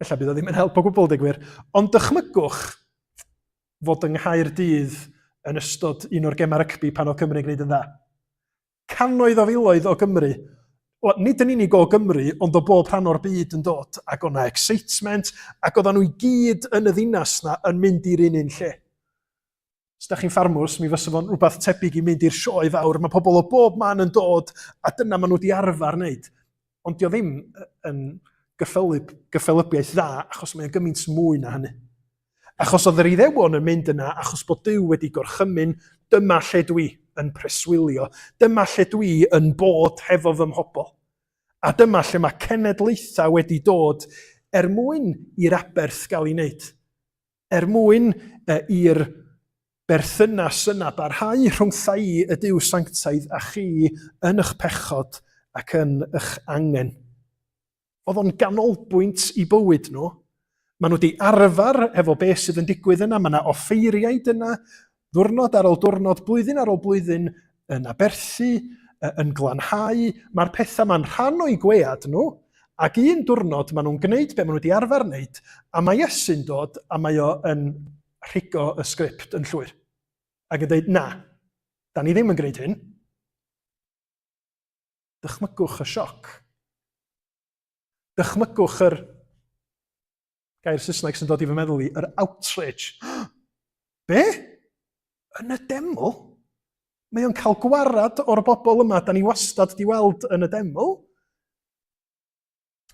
ella bydd o ddim yn help o gwbl, deg gwir. Ond dychmygwch fod yng Nghaerdydd yn ystod un o'r gemau rygbi pan oedd Cymru'n gwneud yn dda. Cannoedd o filoedd o Gymry, wel, nid yn unig o Gymru, ond o bob rhan o'r byd yn dod, ac o'na excitement, ac oedden nhw i gyd yn y ddinas na yn mynd i'r un un lle. Os da chi'n ffarmwrs, mi fysa fo'n rhywbeth tebyg i mynd i'r sioe fawr. Mae pobl o bob man yn dod, a dyna maen nhw wedi arfer wneud. Ond dio ddim yn gyffelyb, gyffelybiaeth dda, achos mae'n gymaint mwy na hynny. Achos oedd yr Iddewon yn mynd yna achos bod Duw wedi gorchymyn, dyma lle dwi yn preswylio, dyma lle dwi yn bod hefo fy mhobl. A dyma lle mae cenedlaethau wedi dod er mwyn i'r aberth gael ei wneud, er mwyn i'r berthynas yna barhau rhwngtha i y Duw sanctaidd a chi yn eich pechod ac yn eich angen. Oedd o'n ganolbwynt i bywyd nhw. Maen nhw wedi arfer efo beth sydd yn digwydd yna. Mae yna offeiriaid yna, ddwrnod ar ôl diwrnod, blwyddyn ar ôl blwyddyn, yn aberthu, yn glanhau, mae'r pethau ma'n rhan o'i gwead nhw, ac un diwrnod maen nhw'n gwneud be maen nhw wedi arfer wneud, a mae Iesu'n dod a mae o yn rhigo y sgript yn llwyr. Ac yn dweud, na, da ni ddim yn gwneud hyn. Dychmygwch y sioc. Dychmygwch yr gair Saesneg sy'n dod i fy meddwl i, yr outrage. Be? Yn y deml? Mae o'n cael gwarad o'r bobl yma da ni wastad di weld yn y deml.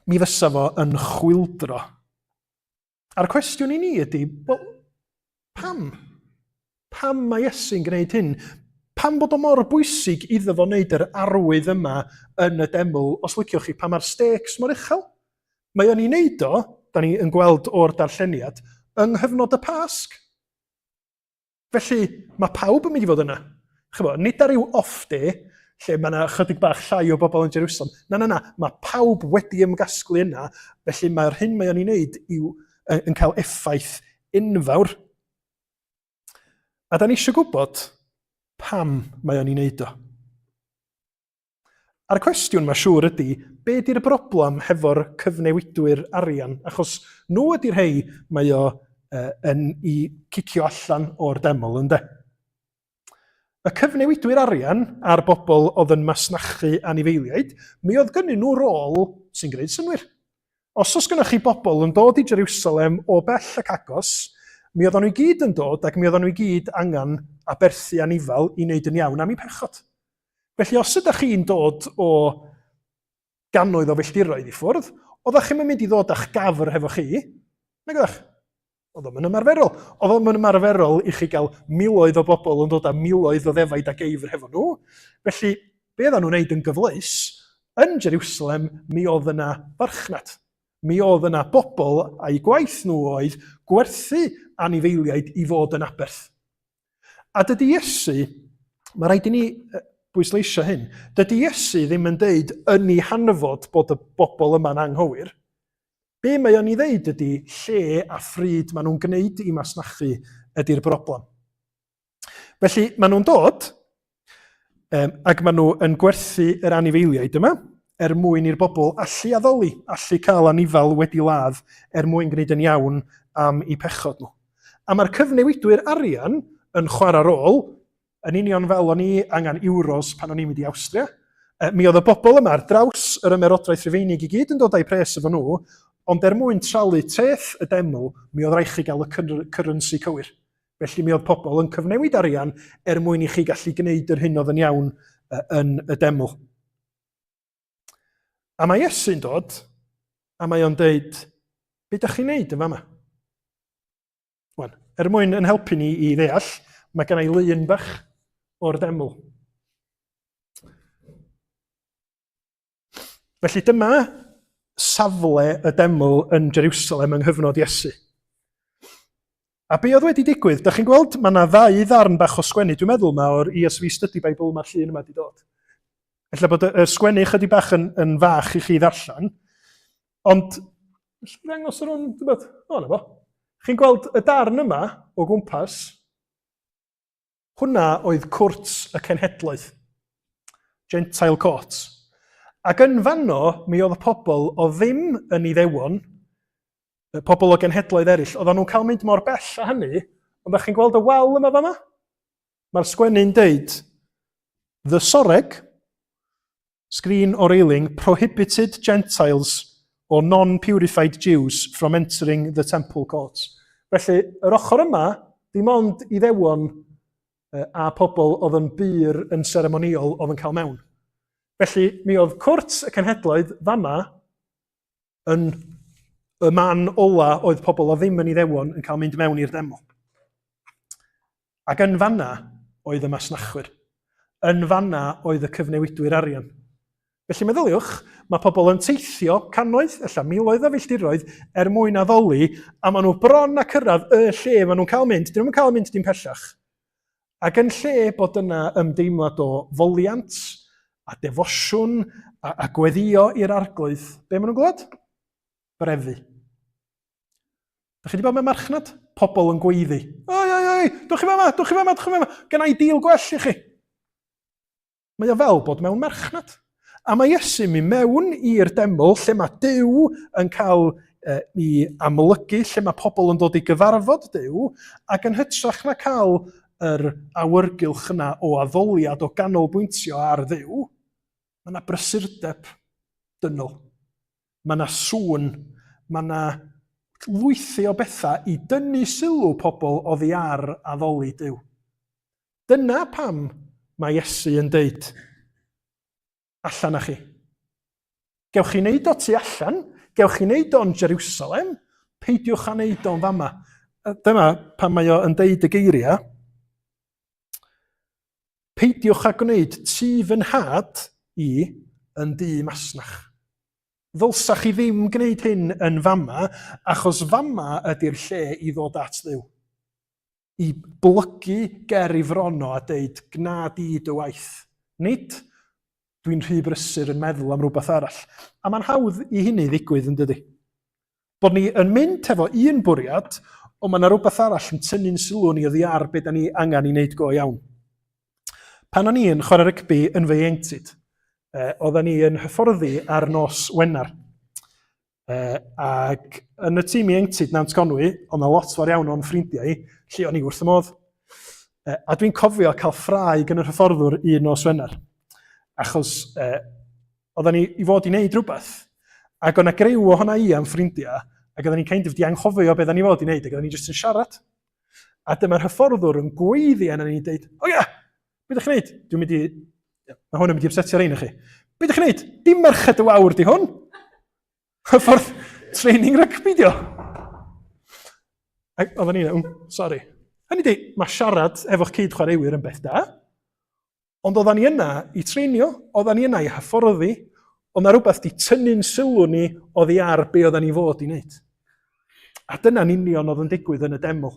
Mi fysa fo yn chwildro. A'r cwestiwn i ni ydy, wel, pam? Pam mae Iesu'n gwneud hyn? Pam bod o mor bwysig iddo fo wneud yr arwydd yma yn y deml, os liciwch chi, pam mae'r stakes mor uchel? Mae o'n ei wneud o, da ni yn gweld o'r darlleniad, yng nghyfnod y Pasg. Felly, mae pawb yn mynd i fod yna. Chymod, nid ar ryw off day, lle mae yna chydig bach llai o bobl yn Jerusalem. Na, na, na, mae pawb wedi ymgasglu yna, felly mae'r hyn mae o'n ei wneud i'w, yn cael effaith enfawr. A da ni eisiau gwybod pam mae o'n ei wneud o. A'r cwestiwn mae siŵr ydy, be di'r broblem hefo'r cyfnewidwyr arian? Achos nhw ydy'r rhei mae o uh, yn i cicio allan o'r deml, ynde? Y cyfnewidwyr arian a'r bobl oedd yn masnachu anifeiliaid, mi oedd gynnyn nhw rôl sy'n gwneud synnwyr. Os oes gynnwch chi bobl yn dod i Jerusalem o bell ac agos, mi oedden nhw i gyd yn dod ac mi oedden nhw i gyd angen aberthu anifal i wneud yn iawn am eu pechod. Felly os ydych chi'n dod o gannoedd o filltiroedd i ffwrdd, oeddech chi'm yn mynd i ddod â'ch gafr hefo chi, nag oeddech? Oedd o'm yn ymarferol. Oedd o'm yn ymarferol i chi gael miloedd o bobl yn dod â miloedd o ddefaid a geifr hefo nhw. Felly, be oedden nhw'n wneud yn gyfleus, yn Jerusalem mi oedd yna farchnad. Mi oedd yna bobl a'u gwaith nhw oedd gwerthu anifeiliaid i fod yn aberth. A dydy Iesu, mae rhaid i ni bwysleisio hyn, dydy Iesu ddim yn deud yn ei hanfod bod y bobl yma'n anghywir. Be mae o'n ei ddeud ydy lle a phryd maen nhw'n gwneud i masnachu ydy'r broblem. Felly maen nhw'n dod um, ac maen nhw yn gwerthu yr anifeiliaid yma er mwyn i'r bobl allu addoli, allu cael anifal wedi ladd er mwyn gwneud yn iawn am eu pechod nhw. A mae'r cyfnewidwyr arian yn chwarae rôl, yn union fel o'n i angen euros pan o'n i'n mynd i Awstria. Mi oedd y bobl yma ar draws yr ymerodraeth Rufeinig i gyd yn dod â'u pres efo nhw, ond er mwyn tralu treth y deml, mi oedd rhaid chi gael y currency cywir. Felly mi oedd pobl yn cyfnewid arian er mwyn i chi gallu gwneud yr hyn oedd yn iawn yn y deml. A mae Iesu'n dod, a mae o'n deud, be da chi'n neud yn fama? Wan, er mwyn yn helpu ni i ddeall, mae gen i lun bach o'r deml. Felly dyma safle y deml yn Jerusalem yng nghyfnod Iesu. A be oedd wedi digwydd, da chi'n gweld, mae yna ddau ddarn bach o sgwennu, dwi'n meddwl mae o'r ESV Study Bible mae'r llun yma wedi dod. Ella bod y, y sgwennu chydig bach yn, yn fach i chi ddarllen, ond ddangos yr hwn, dwi'n bod, o na fo. Chi'n gweld y darn yma o gwmpas, hwnna oedd cwrt y cenhedloedd. Gentile Court. Ac yn fanno, mi oedd y pobl o ddim yn Iddewon, y pobl o genhedloedd eraill, oedden nhw'n cael mynd mor bell â hynny, ond da chi'n gweld y wal yma fama? Mae'r sgwennu'n deud, The Soreg, screen or railing, prohibited Gentiles or non-purified Jews from entering the temple courts. Felly, yr ochr yma, dim ond Iddewon a pobl oedd yn bur yn seremonïol oedd yn cael mewn. Felly, mi oedd cwrt y cenhedloedd fama yn y man ola oedd pobl o ddim yn Iddewon yn cael mynd mewn i'r deml. Ac yn fanna oedd y masnachwyr. Yn fanna oedd y cyfnewidwyr arian. Felly meddyliwch, mae pobl yn teithio cannoedd, ella miloedd o filltiroedd er mwyn addoli, a maen nhw bron a cyrraedd y lle maen nhw'n cael mynd. Dyn nhw'n cael mynd dim pellach. Ac yn lle bod yna ymdeimlad o foliant a defosiwn a, a gweddio i'r arglwydd, be maen nhw'n gweld? Brefu. Da chi wedi bod mewn marchnad? Pobl yn gweiddi. Oi, oi, oi, dwch chi fama, dwch chi fama, dwch chi fama, gynna i deal gwell i chi. Mae o fel bod mewn marchnad. A mae Iesu'n mynd mewn i'r deml lle mae Duw yn cael e, i amlygu, lle mae pobl yn dod i gyfarfod Duw, ac yn hytrach na cael yr awyrgylch yna o addoliad, o ganolbwyntio ar Dduw, mae yna brysurdeb dynol. Mae yna sŵn, mae yna lwythi o bethau i dynnu sylw pobl oddi ar addoli Duw. Dyna pam mae Iesu yn deud, allan â chi. Gewch chi wneud o tu allan, gewch chi wneud o'n Jerusalem, peidiwch â wneud o'n fama. Dyma pam mae o yn deud y geiriau. Peidiwch â gwneud tŷ fy nhad i yn dŷ masnach. Ddylsa chi ddim gwneud hyn yn fama, achos fama ydy'r lle i ddod at Dduw. I blygu ger ei fron o a deud, gna di dy waith. Nid, dwi'n rhy brysur yn meddwl am rhywbeth arall. A mae'n hawdd i hynny ddigwydd yn dydy. Bod ni yn mynd hefo un bwriad, ond mae yna rhywbeth arall yn tynnu'n sylw ni oddi ar be da ni angen i wneud go iawn. Pan o'n i yn chwarae rygbi yn fy ieuenctid, eh, oedden ni yn hyfforddi ar nos Wener. Ac yn y tîm ieuenctid Nant Conwy, oedd 'na lot fawr iawn o'n ffrindiau i, lle o'n i wrth y modd. A dwi'n cofio cael ffrae gan yr hyfforddwr un nos Wener, achos oedden ni i fod i wneud rhywbeth, ac oedd 'na griw ohona i a'n ffrindiau, ac oedden ni'n kind of di anghofio beth oedden ni fod i wneud, ac oedden ni jyst yn siarad. A dyma'r hyfforddwr yn gweiddi arna ni'n deud, o ia, be ydych chi'n neud? Dwi'n mynd i... Mae hwn yn mynd i upsetio rhain o chi. Be ydych chi'n neud? Dim merched y wawr di hwn. Hyffordd training rygbi di o. Ac oedden ni, sorry. Hynny di, mae siarad efo'ch cyd chwaraewyr yn beth da, ond oedden ni yna i treinio, oedden ni yna i hyfforddi, oedd na rhywbeth di tynnu'n sylw ni oddi ar be oedden ni fod i wneud. A dyna'n union oedd yn digwydd yn y deml.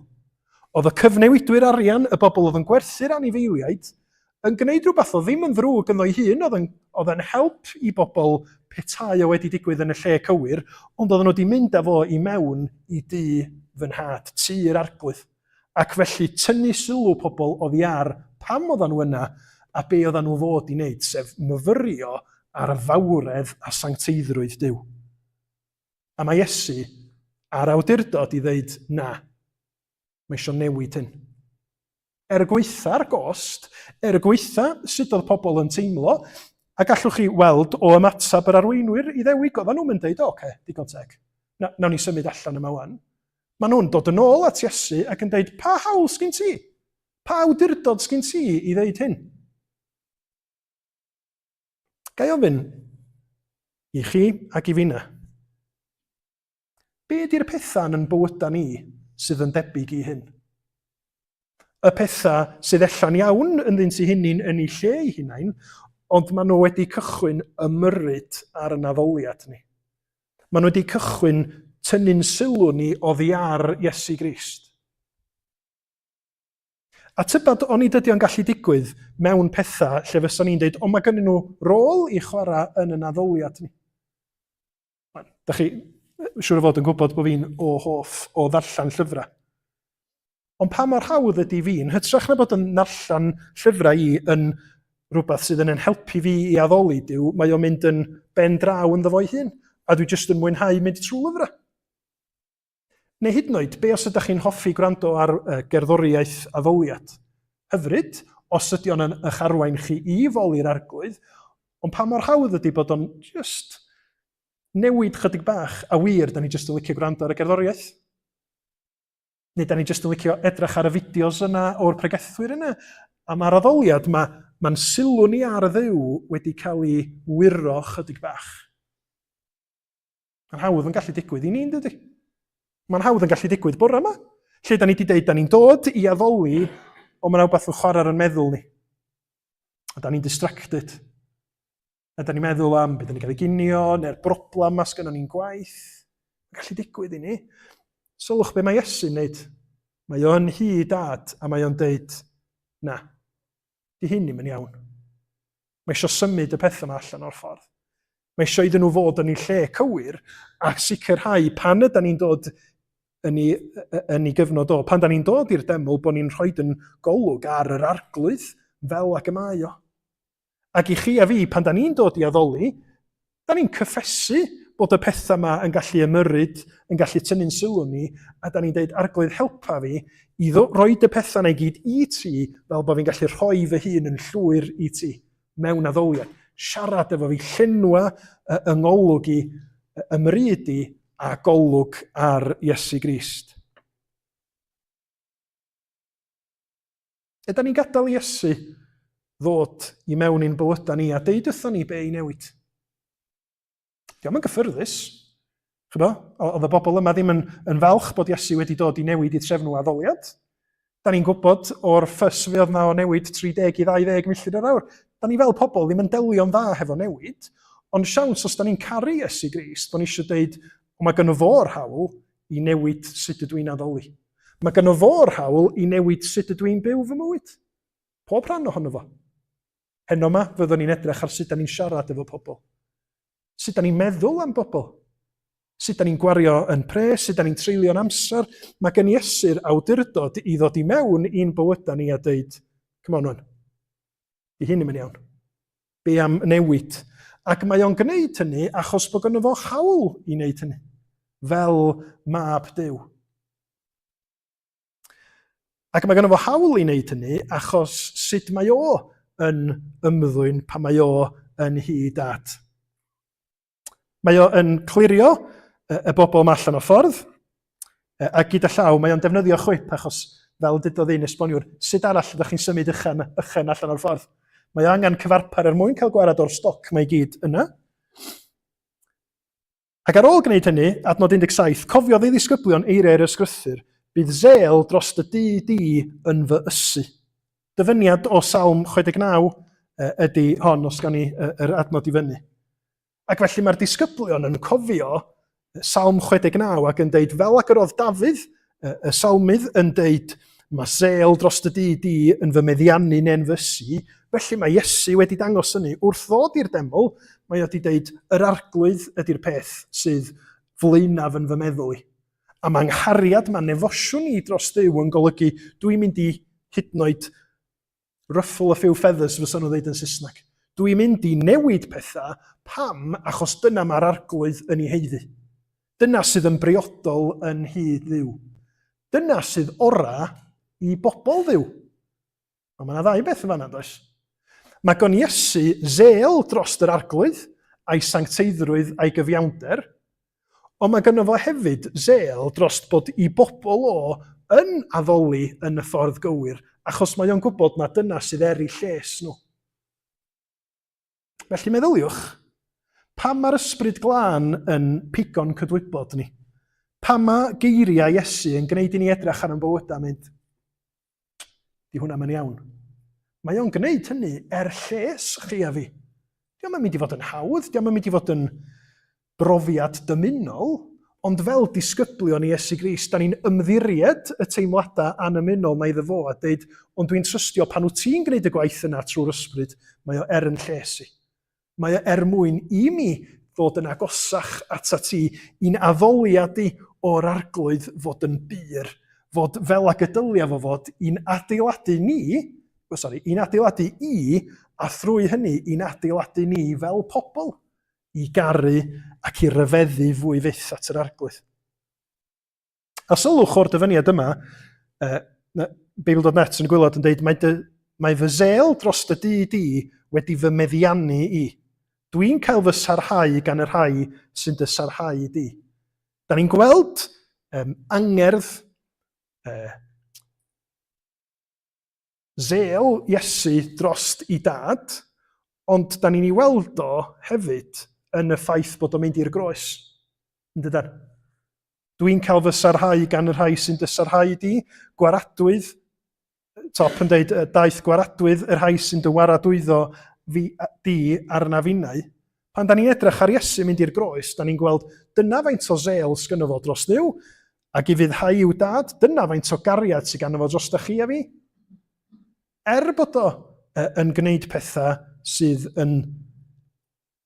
Oedd y cyfnewidwyr arian, y bobl oedd yn gwerthu'r anifeiliaid, yn gwneud rhywbeth oedd ddim yn ddrwg ynddo'i hun, oedd yn, oedd yn help i bobl petai o wedi digwydd yn y lle cywir, ond oedden nhw wedi mynd â fo i mewn i dŷ fy nhad, tŷ'r arglwydd. Ac felly tynnu sylw pobl oddi ar pam oedden nhw yna a be oedden nhw fod i wneud, sef myfyrio ar fawredd a sancteiddrwydd Duw. A mae Iesu a'r awdurdod i ddeud na, mae eisiau newid hyn. Er gwaetha'r gost, er gwaetha sut oedd pobl yn teimlo, a gallwch chi weld o ymateb yr arweinwyr Iddewig, oedden nhw'n mynd deud, o, oce, digon teg, na, nawn ni symud allan yma wan. Maen nhw'n dod yn ôl at Iesu ac yn deud, pa hawl sgyn ti? Pa awdurdod sgyn ti i ddeud hyn? Ga i ofyn i chi ac i finna, be ydy'r pethau yn yn bywydau ni sydd yn debyg i hyn? Y pethau sydd ella'n iawn ynddynt eu hunain yn eu lle eu hunain, ond maen nhw wedi cychwyn ymyrryd ar yn addoliad ni. Maen nhw wedi cychwyn tynnu'n sylw ni oddi ar Iesu Grist. A tybed onid ydy o'n gallu digwydd mewn pethau lle fysa ni'n deud, ond mae gennyn nhw rôl i chwarae yn yn addoliad ni. Da chi siŵr o fod yn gwybod bod fi'n o hoff o ddarllen llyfrau. Ond pa mor hawdd ydy fi, yn hytrach na bod yn narllen llyfrau i yn rhywbeth sydd yn yn helpu fi i addoli Duw, mae o'n mynd yn ben draw ynddo fo'i hun, a dwi jyst yn mwynhau mynd trwy lyfrau. Neu hyd yn oed, be os ydych chi'n hoffi gwrando ar gerddoriaeth addoliad? Hyfryd, os ydy o'n eich arwain chi i foli'r arglwydd, ond pa mor hawdd ydy bod o'n just newid chydig bach, a wir, da ni jyst yn licio gwrando ar y gerddoriaeth. Neu da ni jyst yn licio edrych ar y fideos yna o'r pregethwyr yna. A mae'r addoliad, mae, mae'n sylw ni ar y ddew wedi cael ei wyro chydig bach. Mae'n hawdd yn gallu digwydd i ni, yn dydy? Mae'n hawdd yn gallu digwydd bore yma. Lle da ni wedi deud, da ni'n dod i addoli, ond mae'n rhywbeth yn chwarae ar yn meddwl ni. A da ni'n distracted. A da ni'n meddwl am beth da ni'n cael ei ginio, neu'r broblem ma sgynnon ni'n gwaith. Mae'n gallu digwydd i ni. Sylwch be mae Iesu'n neud. Mae o'n hyd dad, a mae o'n deud, na, Di hyn ddim yn iawn. Mae eisiau symud y pethau yma allan o'r ffordd. Mae eisiau iddyn nhw fod yn eu lle cywir a sicrhau pan ydy ni'n dod yn ei, yn ei gyfnod o, pan da ni'n dod i'r deml, bod ni'n rhoi yn golwg ar yr arglwydd fel ag y mae o. Ac i chi a fi, pan da ni'n dod i addoli, da ni'n cyffesu bod y pethau yma yn gallu ymyrryd, yn gallu tynnu'n sylw ni, a da ni'n deud, Arglwydd, helpa fi i roed y pethau yna i gyd i ti, fel bod fi'n gallu rhoi fy hun yn llwyr i ti, mewn addoliad. Siarad efo fi, llenwa yng ngolwg i, ymryd i, a golwg ar Iesu Grist. Ydan ni'n gadael i Iesu ddod i mewn i'n bywydau ni a deud wrthon ni be i newid? Dio'm yn gyffyrddus. Chybo, oedd y bobl yma ddim yn, yn falch bod Iesu wedi dod i newid i trefnu addoliad. Da ni'n gwybod o'r ffys fe oedd na o newid 30 i 20 milltir yr awr. Da ni fel pobl ddim yn delio'n dda hefo newid, ond siawns os da ni'n caru Iesu Grist, bod ni eisiau deud, o mae gynno fo'r hawl i newid sut ydw i'n addoli. Mae gynno fo'r hawl i newid sut ydw i'n byw fy mywyd. Pob rhan ohono fo. Heno yma, fyddwn ni'n edrych ar sut da ni'n siarad efo pobl. Sut da ni'n meddwl am bobl. Sut da ni'n gwario yn pres, sut da ni'n treulio'n amser. Mae gen Iesu'r awdurdod i ddod i mewn i'n bywydau ni a dweud, come on wan, di hyn ddim yn iawn. Be am newid? Ac mae o'n gwneud hynny achos bod gynno fo hawl i wneud hynny, fel mab Duw. Ac mae gynno fo hawl i wneud hynny achos sut mae o yn ymddwyn pan mae o yn hyd at. Mae o yn clirio y bobl yma allan o ffordd, a gyda llaw mae o'n defnyddio chwip achos fel dydodd un esboniwr, sut arall ydych chi'n symud ychen, ychen allan o'r ffordd? Mae o angen cyfarpar er mwyn cael gwared o'r stoc mae i gyd yna. Ac ar ôl gwneud hynny, adnod 17, cofiodd ei ddisgyblion eiriau'r ysgrythur, bydd zel dros dy dŷ di yn fy ysu. Dyfyniad o Salm 69 ydy hon, os gawn ni yr adnod i fyny. Ac felly mae'r disgyblion yn cofio Salm 69 ac yn deud, fel ag yr oedd Dafydd, y salmydd, yn deud, mae sel dros dy dŷ di yn fy meddiannu neu'n fy ysu, felly mae Iesu wedi dangos hynny. Wrth ddod i'r deml, mae wedi deud, yr arglwydd ydy'r peth sydd flaenaf yn fy meddwl i. A mae nghariad, mae nefosiwn i dros Dduw yn golygu dwi'n mynd i hyd yn oed ruffle a few feathers fysa nhw'n dweud yn Saesneg. Dwi'n mynd i newid pethau, pam? Achos dyna mae'r arglwydd yn ei haeddu. Dyna sydd yn briodol yn nhŷ Dduw. Dyna sydd ora i bobl Dduw. Ond mae yna ddau beth yn fanna, does? Mae gan Iesu zel dros yr arglwydd, a'i sancteiddrwydd a'i gyfiawnder, ond mae gynno fo hefyd zel dros bod i bobl o yn addoli yn y ffordd gywir, achos mae o'n gwybod na dyna sydd er eu lles nhw. Felly meddyliwch, pam mae'r ysbryd glân yn pigo'n cydwybod ni? Pam mae geiriau Iesu yn gwneud i ni edrych ar ein bywydau a mynd, di hwnna mae'n iawn. Mae o'n gwneud hynny er lles chi a fi. Dio'm yn mynd i fod yn hawdd, dio'm yn mynd i fod yn brofiad dymunol, ond fel disgyblion i Iesu Grist, da ni'n ymddiried y teimladau annymunol 'ma iddo fo a deud, ond dwi'n trystio pan wyt ti'n gwneud y gwaith yna trwy'r ysbryd, mae o er yn lles i. Mae o er mwyn i mi ddod yn agosach atat ti, i'n addoliad i o'r Arglwydd fod yn bur, fod fel ag y dylia fo fod, i'n adeiladu ni, oh, sorry, i'n adeiladu i, a thrwy hynny i'n adeiladu ni fel pobl. i garu ac i ryfeddu fwy fyth at yr Arglwydd. A sylwch o'r dyfyniad yma, uh, Bible.net yn gwylod yn dweud, mae, dy, mae fy zel dros dy dŷ di wedi fy meddiannu i. Dwi'n cael fy sarhau gan y rhai sy'n dy sarhau di. Da ni'n gweld um, angerdd, uh, Zel Iesu drost i dad, ond da ni'n ei weld o hefyd yn y ffaith bod o'n mynd i'r groes. Yn dydan? Dwi'n cael fy sarhau gan y rhai sy'n dy sarhau di, gwaradwydd, top yn deud, daeth gwaradwydd y rhai sy'n dy waradwyddo fi, di arna finnau. Pan da ni'n edrych ar Iesu mynd i'r groes, da ni'n gweld dyna faint o zel sgynno fo dros Dduw, ac i fuddhau i'w dad, dyna faint o gariad sydd ganddo fo drosta chi a fi. Er bod o yn gwneud pethau sydd yn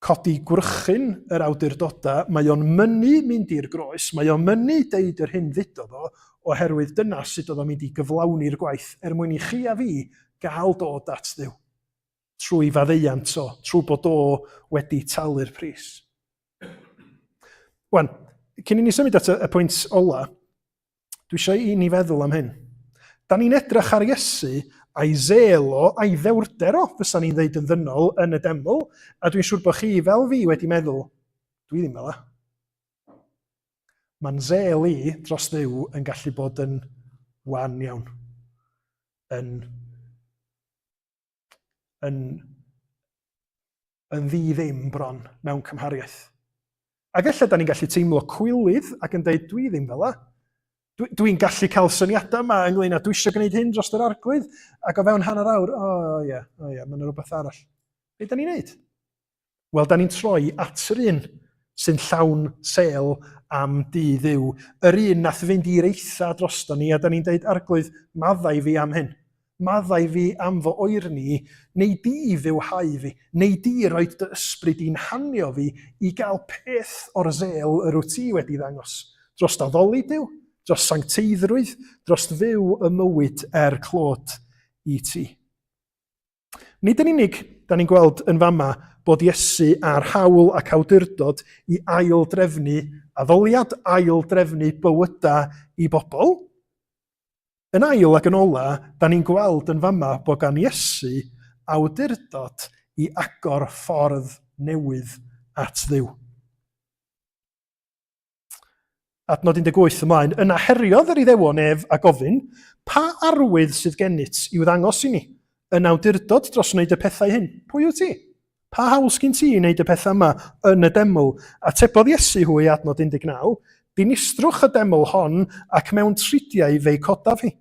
codi gwrychyn yr awdurdodau, mae o'n mynnu mynd i'r groes, mae o'n mynnu deud yr hyn ddudodd o, oherwydd dyna sut oedd o'n mynd i gyflawni'r gwaith er mwyn i chi a fi gael dod at Dduw. Trwy faddeuant o, trwy bod o wedi talu'r pris. Wan, cyn i ni symud at y, y pwynt ola, dwi eisiau i ni feddwl am hyn. Da ni'n edrych ar Iesu a'i zel o, a'i ddewrder o, fysa ni'n ddeud yn ddynol, yn y deml, a dwi'n siŵr bod chi, fel fi, wedi meddwl, dwi ddim fel la. Mae'n zel i dros Dduw yn gallu bod yn wan iawn, yn yn, yn ddi ddim bron mewn cymhariaeth. Ac ella da ni'n gallu teimlo cwilydd ac yn dweud, dwi ddim fel la. Dwi'n dwi gallu cael syniadau yma ynglyn â dwi eisiau gwneud hyn dros yr arglwydd, ac o fewn hanner awr, o oh, ie, o oh, ie, mae'n rhywbeth arall. Be da ni'n neud? Wel, da ni'n troi at yr un sy'n llawn sêl am dŷ Dduw, yr un nath fynd i'r eitha drosto ni, a da ni'n deud, Arglwydd, maddau fi am hyn. Maddau fi am fy oerni, neu di fywhau fi, neu di roed dy ysbryd i'n hanio fi i gael peth o'r sêl yr wyt ti wedi ddangos, dros addoli Duw, dros sancteiddrwydd, dros fyw y mywyd er clod i ti. Nid yn unig, da ni'n gweld yn fama bod Iesu â'r hawl ac awdurdod i ail-drefnu addoliad, ail-drefnu bywydau i bobl. Yn ail ac yn ola, da ni'n gweld yn fama bod gan Iesu awdurdod i agor ffordd newydd at Dduw. Adnod 18 ymlaen, yna heriodd yr Iddewon ef a gofyn, Pa arwydd sydd gennyt i'w ddangos i ni, yn awdurdod dros wneud y pethau hyn? Pwy wyt ti? Pa hawl sgyn ti i wneud y pethau yma yn y deml? Atebodd Iesu hwy, adnod 19, Dinistrwch y deml hon, ac mewn tridiau fe'i codaf hi.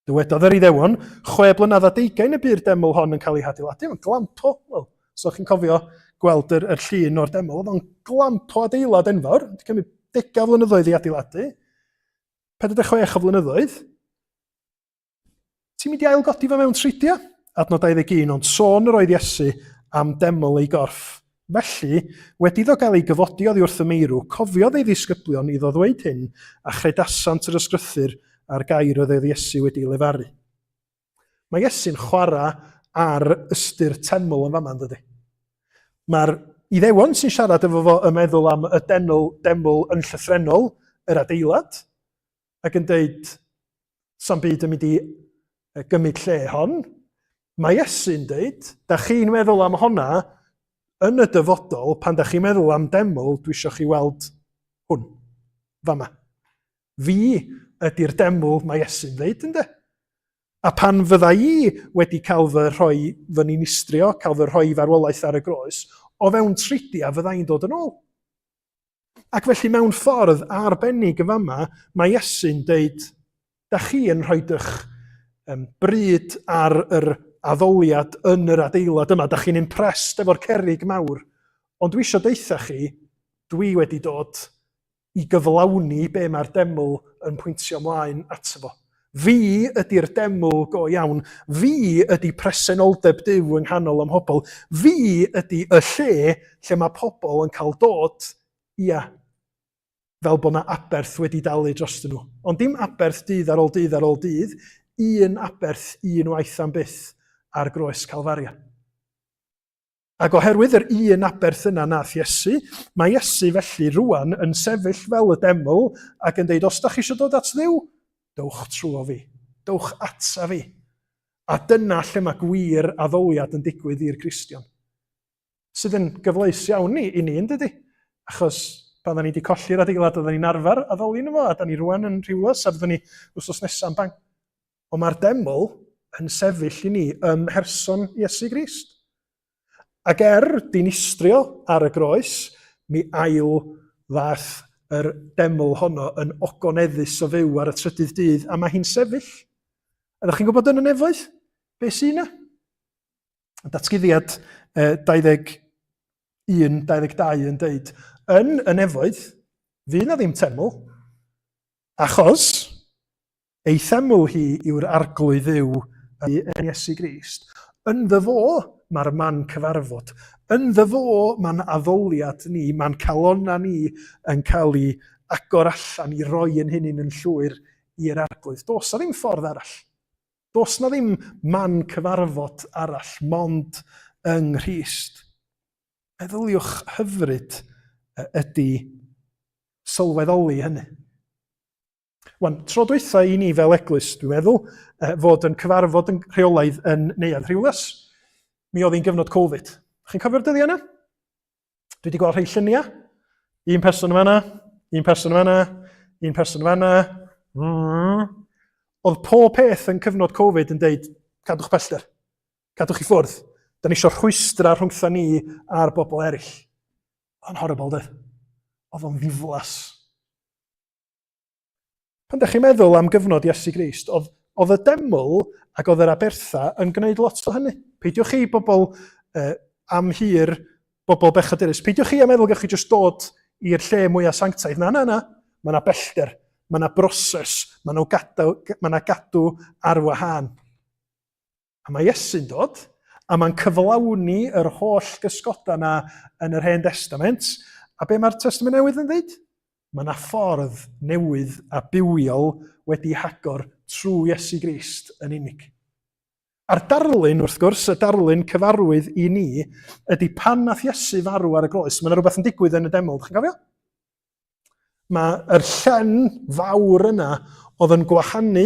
Dywedodd yr Iddewon, chwe blynedd a deugain y bu'r deml hon yn cael ei hadeiladu. Mae'n glampo. Wel, so chi'n cofio gweld yr, yr llun o'r deml, oedd o'n glampo adeilad enfawr. Wedi cymryd degau flynyddoedd i adeiladu. 46 o flynyddoedd. Ti'n mynd i ailgodi fo mewn tridiau? Adnod 21, ond sôn yr oedd Iesu am deml ei gorff. Felly, wedi iddo gael ei gyfodi oddi wrth y meirw, cofiodd ei ddisgyblion iddo ddweud hyn, a chredasant yr ysgrythur a'r gair oedd oedd Iesu wedi ei lefaru. Mae Iesu'n chwarae ar ystyr teml yn fama, yn dydy? Mae'r Iddewon sy'n siarad efo fo yn meddwl am y deml, deml yn llythrennol, yr adeilad, ac yn dweud, sa'm byd yn mynd i gymryd lle hon. Mae Iesu'n dweud, da chi'n meddwl am honna yn y dyfodol, pan da chi'n meddwl am deml, dwi eisiau chi weld hwn, fama. Fi ydy'r deml, mae Iesu'n dweud, ynddo? A pan fydda i wedi cael fy rhoi fy ninistrio, cael fy rhoi farwolaeth ar y groes, o fewn tridiau fydda i'n dod yn ôl. Ac felly mewn ffordd arbennig yn fama, mae Iesu'n deud, da chi yn rhoi eich um, bryd ar yr addoliad yn yr adeilad yma, da chi'n impressed efo'r cerrig mawr, ond dwi eisiau deutha chi, dwi wedi dod i gyflawni be mae'r deml yn pwyntio mlaen ato fo. Fi ydy'r deml go iawn. Fi ydy presenoldeb Duw yng nghanol ym mhobl. Fi ydy y lle lle mae pobl yn cael dod, ia, fel bod 'na aberth wedi dalu drostyn nhw. Ond dim aberth dydd ar ôl dydd ar ôl dydd, un aberth un waith am byth ar groes Calfaria. Ac oherwydd yr un aberth yna nath Iesu, mae Iesu felly rwan yn sefyll fel y deml ac yn deud, os da chi eisiau dod at Dduw, dowch trwy fi, dowch ata fi. A dyna lle mae gwir addoliad yn digwydd i'r Cristion. Sydd yn gyfleus iawn i, i ni, yn dydy? Achos pan da ni wedi colli'r adeilad oedden ni'n arfer addoli yno fo, a da ni rwan yn Rhiwlas, a fyddwn ni wrthnos nesaf yn bang. Ond mae'r deml yn sefyll i ni ym mherson Iesu Grist. Ac er dinistrio ar y groes, mi ail ddaeth yr deml honno yn ogoneddus o fyw ar y trydydd dydd, a mae hi'n sefyll. Ydych chi'n gwybod yn y nefoedd? Be sy'n yna? Datguddiad 21, 22 yn deud, yn y nefoedd, fydd na ddim teml, achos Ei theml hi yw'r Arglwydd Dduw yn Iesu Grist. Ynddo fo mae'r man cyfarfod. Ynddo fo mae'n addoliad ni, mae'n calonnau ni yn cael ei agor allan i roi yn hunain yn llwyr i'r Arglwydd. Does na ddim ffordd arall. Does na ddim man cyfarfod arall, mond yng Nghrist. Meddyliwch hyfryd ydy sylweddoli hynny. Wan, tro dwytha i ni fel eglwys, dwi'n meddwl, fod yn cyfarfod yn rheolaidd yn Neuadd Rhiwlas, mi oedd hi'n gyfnod Covid. Chi'n cofio'r dyddiau yna? Dwi wedi gweld rhai lluniau. Un person yma yna, un person yma yna, un person yma yna. Mm. Oedd pob peth yn cyfnod Covid yn deud, cadwch pellter, cadwch i ffwrdd. Da ni eisiau rhwystra rhwngtha ni a'r bobl eraill. Oedd o'n horrible, dweud. Oedd o'n ddiflas. Pan ydych chi'n meddwl am gyfnod Iesu Grist, oedd, oedd y deml ac oedd yr abertha yn gwneud lot o hynny. Peidiwch chi bobl eh, am hir, bobl bechadurus, peidiwch chi a meddwl gewch chi jyst dod i'r lle mwyaf sanctaidd. Na, na, na. Mae yna bellter, mae yna broses, mae yna gadw, mae yna gadw ar wahân. A mae Iesu'n dod, a mae'n cyflawni yr holl gysgodau yna yn yr Hen Destament. A be mae'r Testament Newydd yn dweud? Mae yna ffordd newydd a bywiol wedi hagor trwy Iesu Grist yn unig. A'r darlun, wrth gwrs, y darlun cyfarwydd i ni, ydy pan nath Iesu farw ar y groes, mae yna rhywbeth yn digwydd yn y deml, chi'n cofio? Mae'r llen fawr yna oedd yn gwahanu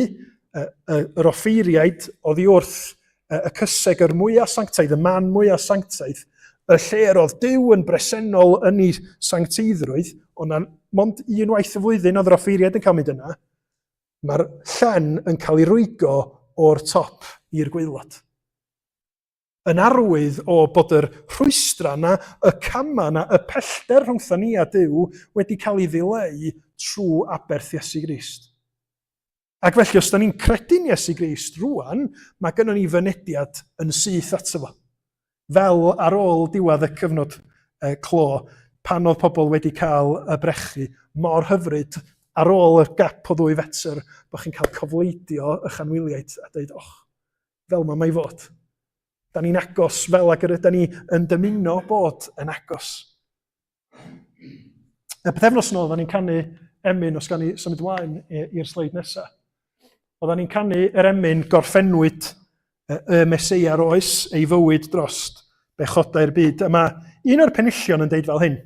yr offeiriaid oddi wrth y cyseg yr mwyaf sanctaidd, y man mwyaf sanctaidd, y lle yr oedd Duw yn bresennol yn ei sancteiddrwydd, ond na mond un waith y flwyddyn oedd yr offeiriaid yn cael mynd yna, mae'r llen yn cael ei rwygo o'r top i'r gwaelod. yn arwydd o bod yr rhwystrau yna, y camau yna, y pellter rhwngtho ni a Duw wedi cael ei ddileu trwy aberth Iesu Grist. Ac felly, os da ni'n credu'n Iesu Grist rwan, mae gynnon ni fynediad yn syth ato fo. Fel ar ôl diwedd y cyfnod e, clo, pan oedd pobl wedi cael y brechu, mor hyfryd ar ôl y gap o ddwy fetr, bod chi'n cael cofleidio y chanwyliaid a dweud, och, fel mae mae fod. Da ni'n agos fel ag yr ydyn ni yn dymuno bod yn agos. Y pethefnos nôl, oedden ni'n canu emyn, os gan ni symud ymlaen i'r sleid nesaf. Oedden ni'n canu yr emyn gorffennwyd y Meseia oes, ei fywyd drost bechodau'r byd. A mae un o'r penillion yn deud fel hyn.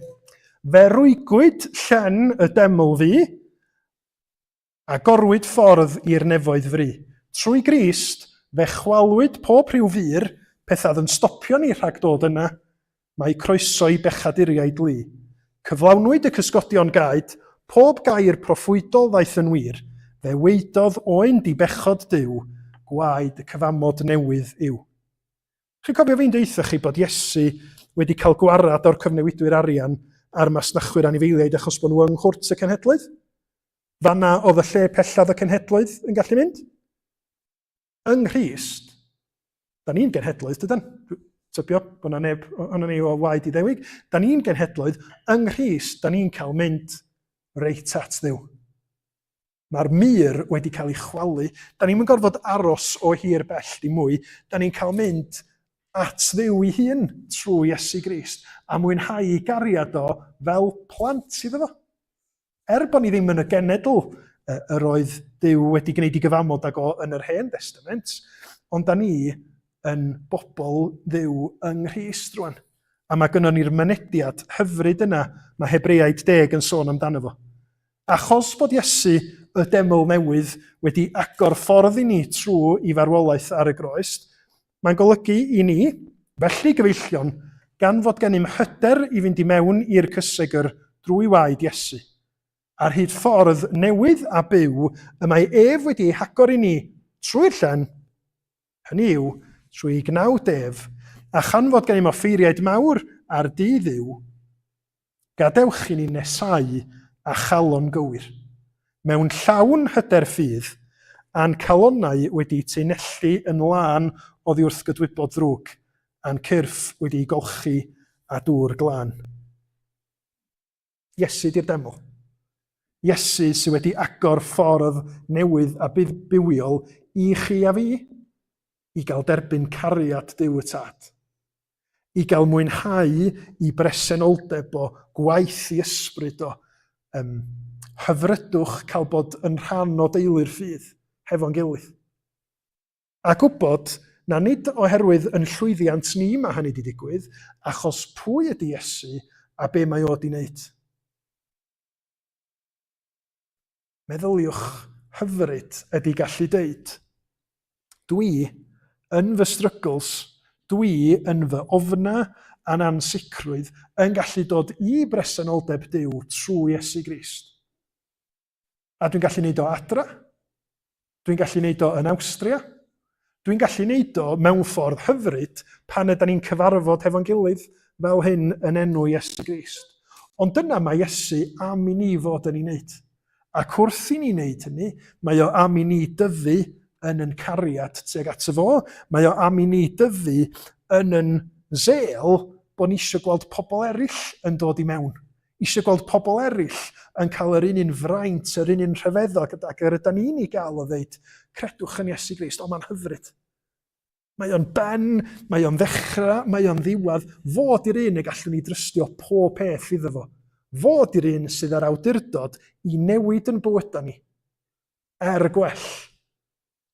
Fe rwygwyd llen y deml fi, Agorwyd ffordd i'r nefoedd fry. Trwy Grist, fe chwalwyd pob rhyw fur, pethau oedd yn stopio ni rhag dod yna. Mae croeso i bechaduriaid lu. Cyflawnwyd y cysgodion gaed, pob gair proffwydol ddaeth yn wir, fe waedodd oen dibechod Duw, gwaed y cyfamod newydd yw. Chi'n cofio fi'n deutha chi bod Iesu wedi cael gwarad o'r cyfnewidwyr arian a'r masnachwyr anifeiliaid achos bod nhw yng nghwrt y cenhedloedd? Fanna oedd y lle pellaf y cenhedloedd yn gallu mynd. Yng Nghrist, da ni'n genhedloedd, dydan? Tybio bod na neb ohono ni o waed i ddewig. Da ni'n genhedloedd, yng Nghrist, da ni'n cael mynd reit at Dduw. Mae'r mur wedi cael ei chwalu. Da ni'n gorfod aros o hir bell dim mwy. Da ni'n cael mynd at Dduw ei hun trwy Iesu Grist a mwynhau ei gariad o fel plant iddo fo. Er bod ni ddim yn y genedl yr oedd Duw wedi gwneud i gyfamod ag o yn yr Hen Destament, ond da ni yn bobl Dduw yng Nghrist rwan. A mae gynnon ni'r mynediad hyfryd yna mae Hebreaid deg yn sôn amdano fo. Achos bod Iesu, y deml newydd, wedi agor ffordd i ni trwy i farwolaeth ar y groes, Mae'n golygu i ni, felly gyfeillion, gan fod gennym hyder i fynd i mewn i'r cysegr drwy waed Iesu, ar hyd ffordd newydd a byw y mae ef wedi ei hagor i ni trwy'r llen, hynny yw, trwy ei gnawd ef, a chan fod gennym offeiriaid mawr ar du Dduw, Gadewch i ni nesáu â chalon gywir, mewn llawn hyder ffydd, a'n calonnau wedi taenellu yn lân oddi wrth gydwybod ddrwg, a'n cyrff wedi'u golchi â dŵr glân. Iesu di'r deml. Iesu sydd wedi agor ffordd newydd a bywiol i chi a fi, i gael derbyn cariad Duw y Tad. i gael mwynhau i bresenoldeb o, gwaith i ysbryd o, um, hyfrydwch cael bod yn rhan o deulu'r ffydd hefo'n gilydd. A gwybod na nid oherwydd yn llwyddiant ni mae hynny wedi digwydd, achos pwy ydy Iesu a be mae o wedi wneud. Meddyliwch hyfryd ydy gallu deud, dwi yn fy struggles, dwi yn fy ofna a'n ansicrwydd yn gallu dod i bresenoldeb Duw trwy Iesu Grist. A dwi'n gallu neud o adra. Dwi'n gallu neud o yn Awstria. Dwi'n gallu neud o mewn ffordd hyfryd pan ydan ni'n cyfarfod hefo'n gilydd fel hyn yn enw Iesu Grist. Ond dyna mae Iesu am i ni fod yn ei wneud. Ac wrth i ni wneud hynny, mae o am i ni dyfu yn yn cariad tuag ato fo, mae o am i ni dyfu yn yn zel bod ni eisiau gweld pobl eraill yn dod i mewn. Eisiau gweld pobl eraill yn cael yr un un fraint, yr un un rhyfeddod gydag yr ydan ni'n ei gael o ddeud, credwch yn Iesu Grist, o mae'n hyfryd. Mae o'n ben, mae o'n ddechrau, mae o'n ddiwedd. Fod i'r un y gallwn ni drystio pob peth iddo fo. Fod i'r un sydd â'r awdurdod i newid yn bywydau ni. Er gwell.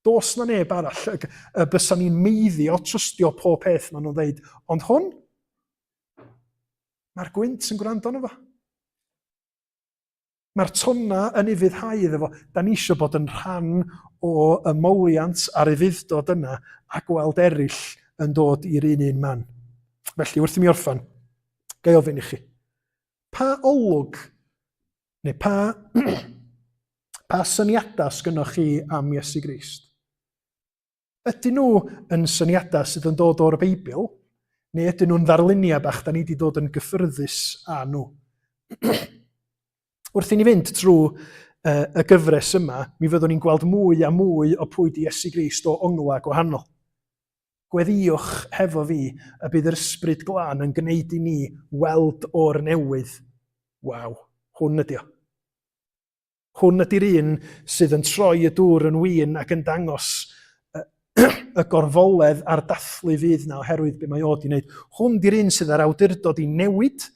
Does na neb arall y, y bysa ni'n meiddio trystio pob peth maen nhw'n dweud. Ond hwn, Mae'r gwynt yn gwrando arno fo. Mae'r tonna yn ufuddhau iddo fo. Da ni eisiau bod yn rhan o ymoliant a'r ufudd-dod yna a gweld eraill yn dod i'r un un man. Felly, wrth i mi orffan, gai ofyn i chi, pa olwg neu pa, pa syniadau sgynnoch chi am Iesu Grist? Ydyn nhw yn syniadau sydd yn dod o'r Beibl, neu ydyn nhw'n ddarluniau bach da ni wedi dod yn gyffyrddus â nhw? Wrth i ni fynd trwy y gyfres yma, mi fyddwn ni'n gweld mwy a mwy o pwy di Iesu Grist o onglau gwahanol. Gweddïwch hefo fi y bydd yr Ysbryd Glân yn gwneud i ni weld o'r newydd. Waw, hwn ydi o. Hwn ydy'r un sydd yn troi y dŵr yn win ac yn dangos y gorfoledd a'r dathlu fydd na oherwydd be mae o di wneud. Hwn di'r un sydd â'r awdurdod i newid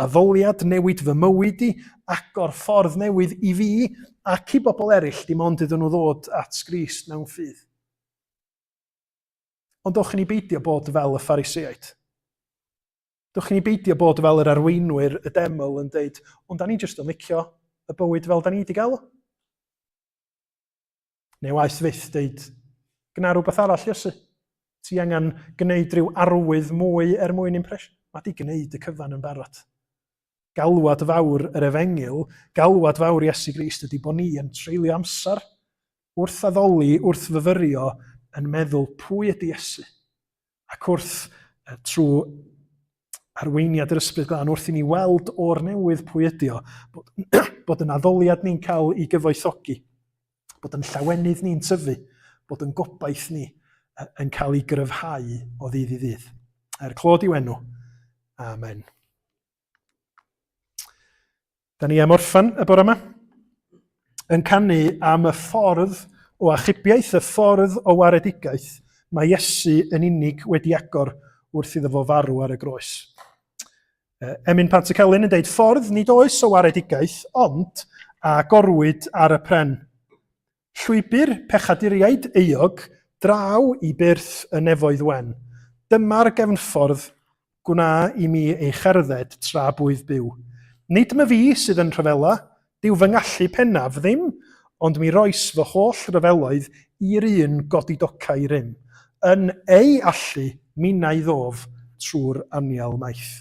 addoliad, newid fy mywyd i, agor ffordd newydd i fi ac i bobl eraill, dim ond iddyn nhw ddod at Grist mewn ffydd. Ond dowch i ni beidio bod fel y Phariseaid. Dewch i ni beidio bod fel yr arweinwyr y deml yn deud, ond da ni jyst yn licio y bywyd fel da ni wedi gael o. Neu waeth fyth deud, gwna rhywbeth arall, Iesu. Ti angen gwneud rhyw arwydd mwy er mwyn impression. Mae di gwneud y cyfan yn barod. Galwad fawr yr efengyl, galwad fawr Iesu Grist ydy bod ni yn treulio amser wrth addoli, wrth fyfyrio, yn meddwl pwy ydy Iesu. Ac wrth, trwy arweiniad yr Ysbryd Glân, wrth i ni weld o'r newydd pwy ydy o, bod, bod yn addoliad ni'n cael ei gyfoethogi, bod yn llawenydd ni'n tyfu, bod yn gobaith ni yn cael ei gryfhau o ddydd i ddydd. Er clod i'w enw. Amen. Da ni am orffen y bore yma yn canu am y ffordd o achubiaeth, y ffordd o waredigaeth mae Iesu yn unig wedi agor wrth iddo fo farw ar y groes. Emyn Pantycelyn yn deud, ffordd nid oes o waredigaeth, ond a agorwyd ar y pren. Llwybr pechaduriaid euog draw i byrth y nefoedd wen. Dyma'r gefnffordd, gwna i mi ei cherdded tra bwyf byw. Nid myfi sydd yn rhyfela, dyw fy ngallu pennaf ddim, ond mi rois fy holl ryfeloedd i'r un godidocau rym. Yn ei allu, minnau ddof trwy'r anial maith.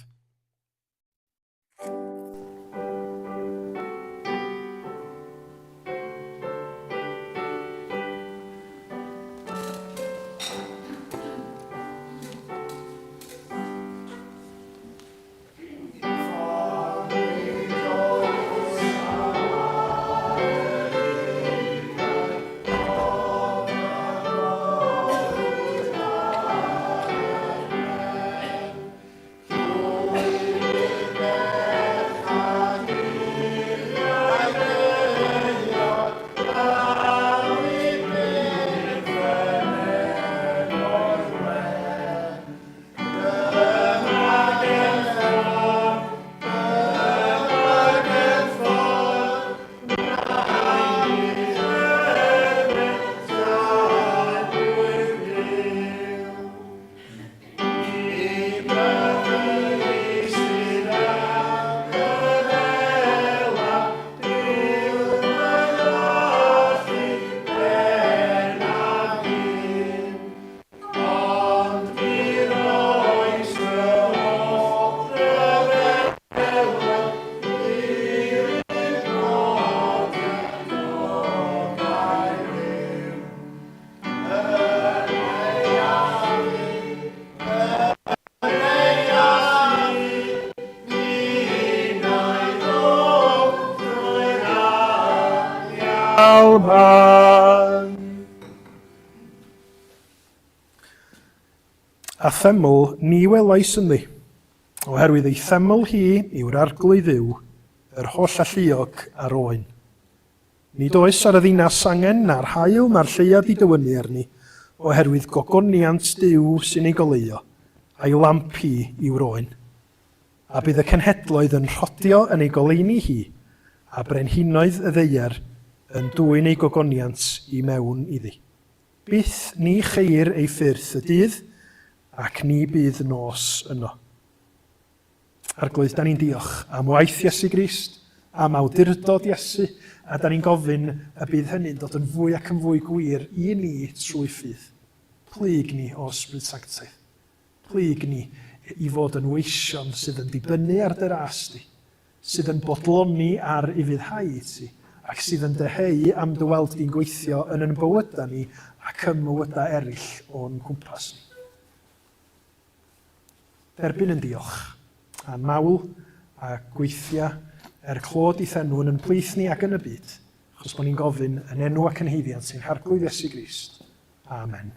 Alban. A theml ni welais ynddi, oherwydd ei theml hi yw'r Arglwydd Dduw, yr Hollalluog a'r Oen. Nid oes ar y ddinas angen na'r haul na'r lleuad i dywynnu arni, oherwydd gogoniant Duw sy'n ei goleuo, a'i lamp hi yw'r Oen. A bydd y cenhedloedd yn rhodio yn ei goleuni hi, a brenhinoedd y ddaear yn dwyn eu gogoniant i mewn iddi. Byth ni cheir ei phyrth y dydd, ac ni bydd nos yno. Arglwydd, da ni'n diolch am waith Iesu Grist, am awdurdod Iesu, a da ni'n gofyn y bydd hynny'n dod yn fwy ac yn fwy gwir i ni trwy ffydd. Plyg ni, o Ysbryd Sanctaidd. Plyg ni i fod yn weision sydd yn dibynnu ar dy ras di, sydd yn bodloni ar ufuddhau i ti, ac sydd yn dyheu am dy weld di'n gweithio yn yn bywydau ni ac ym mywydau eraill o'n cwmpas ni. Derbyn yn diolch, a'n mawl, a gweithia er clod i'th enw yn yn plith ni ac yn y byd, achos bod ni'n gofyn yn enw ac yn haeddiant ein Harglwydd Iesu Grist. Amen.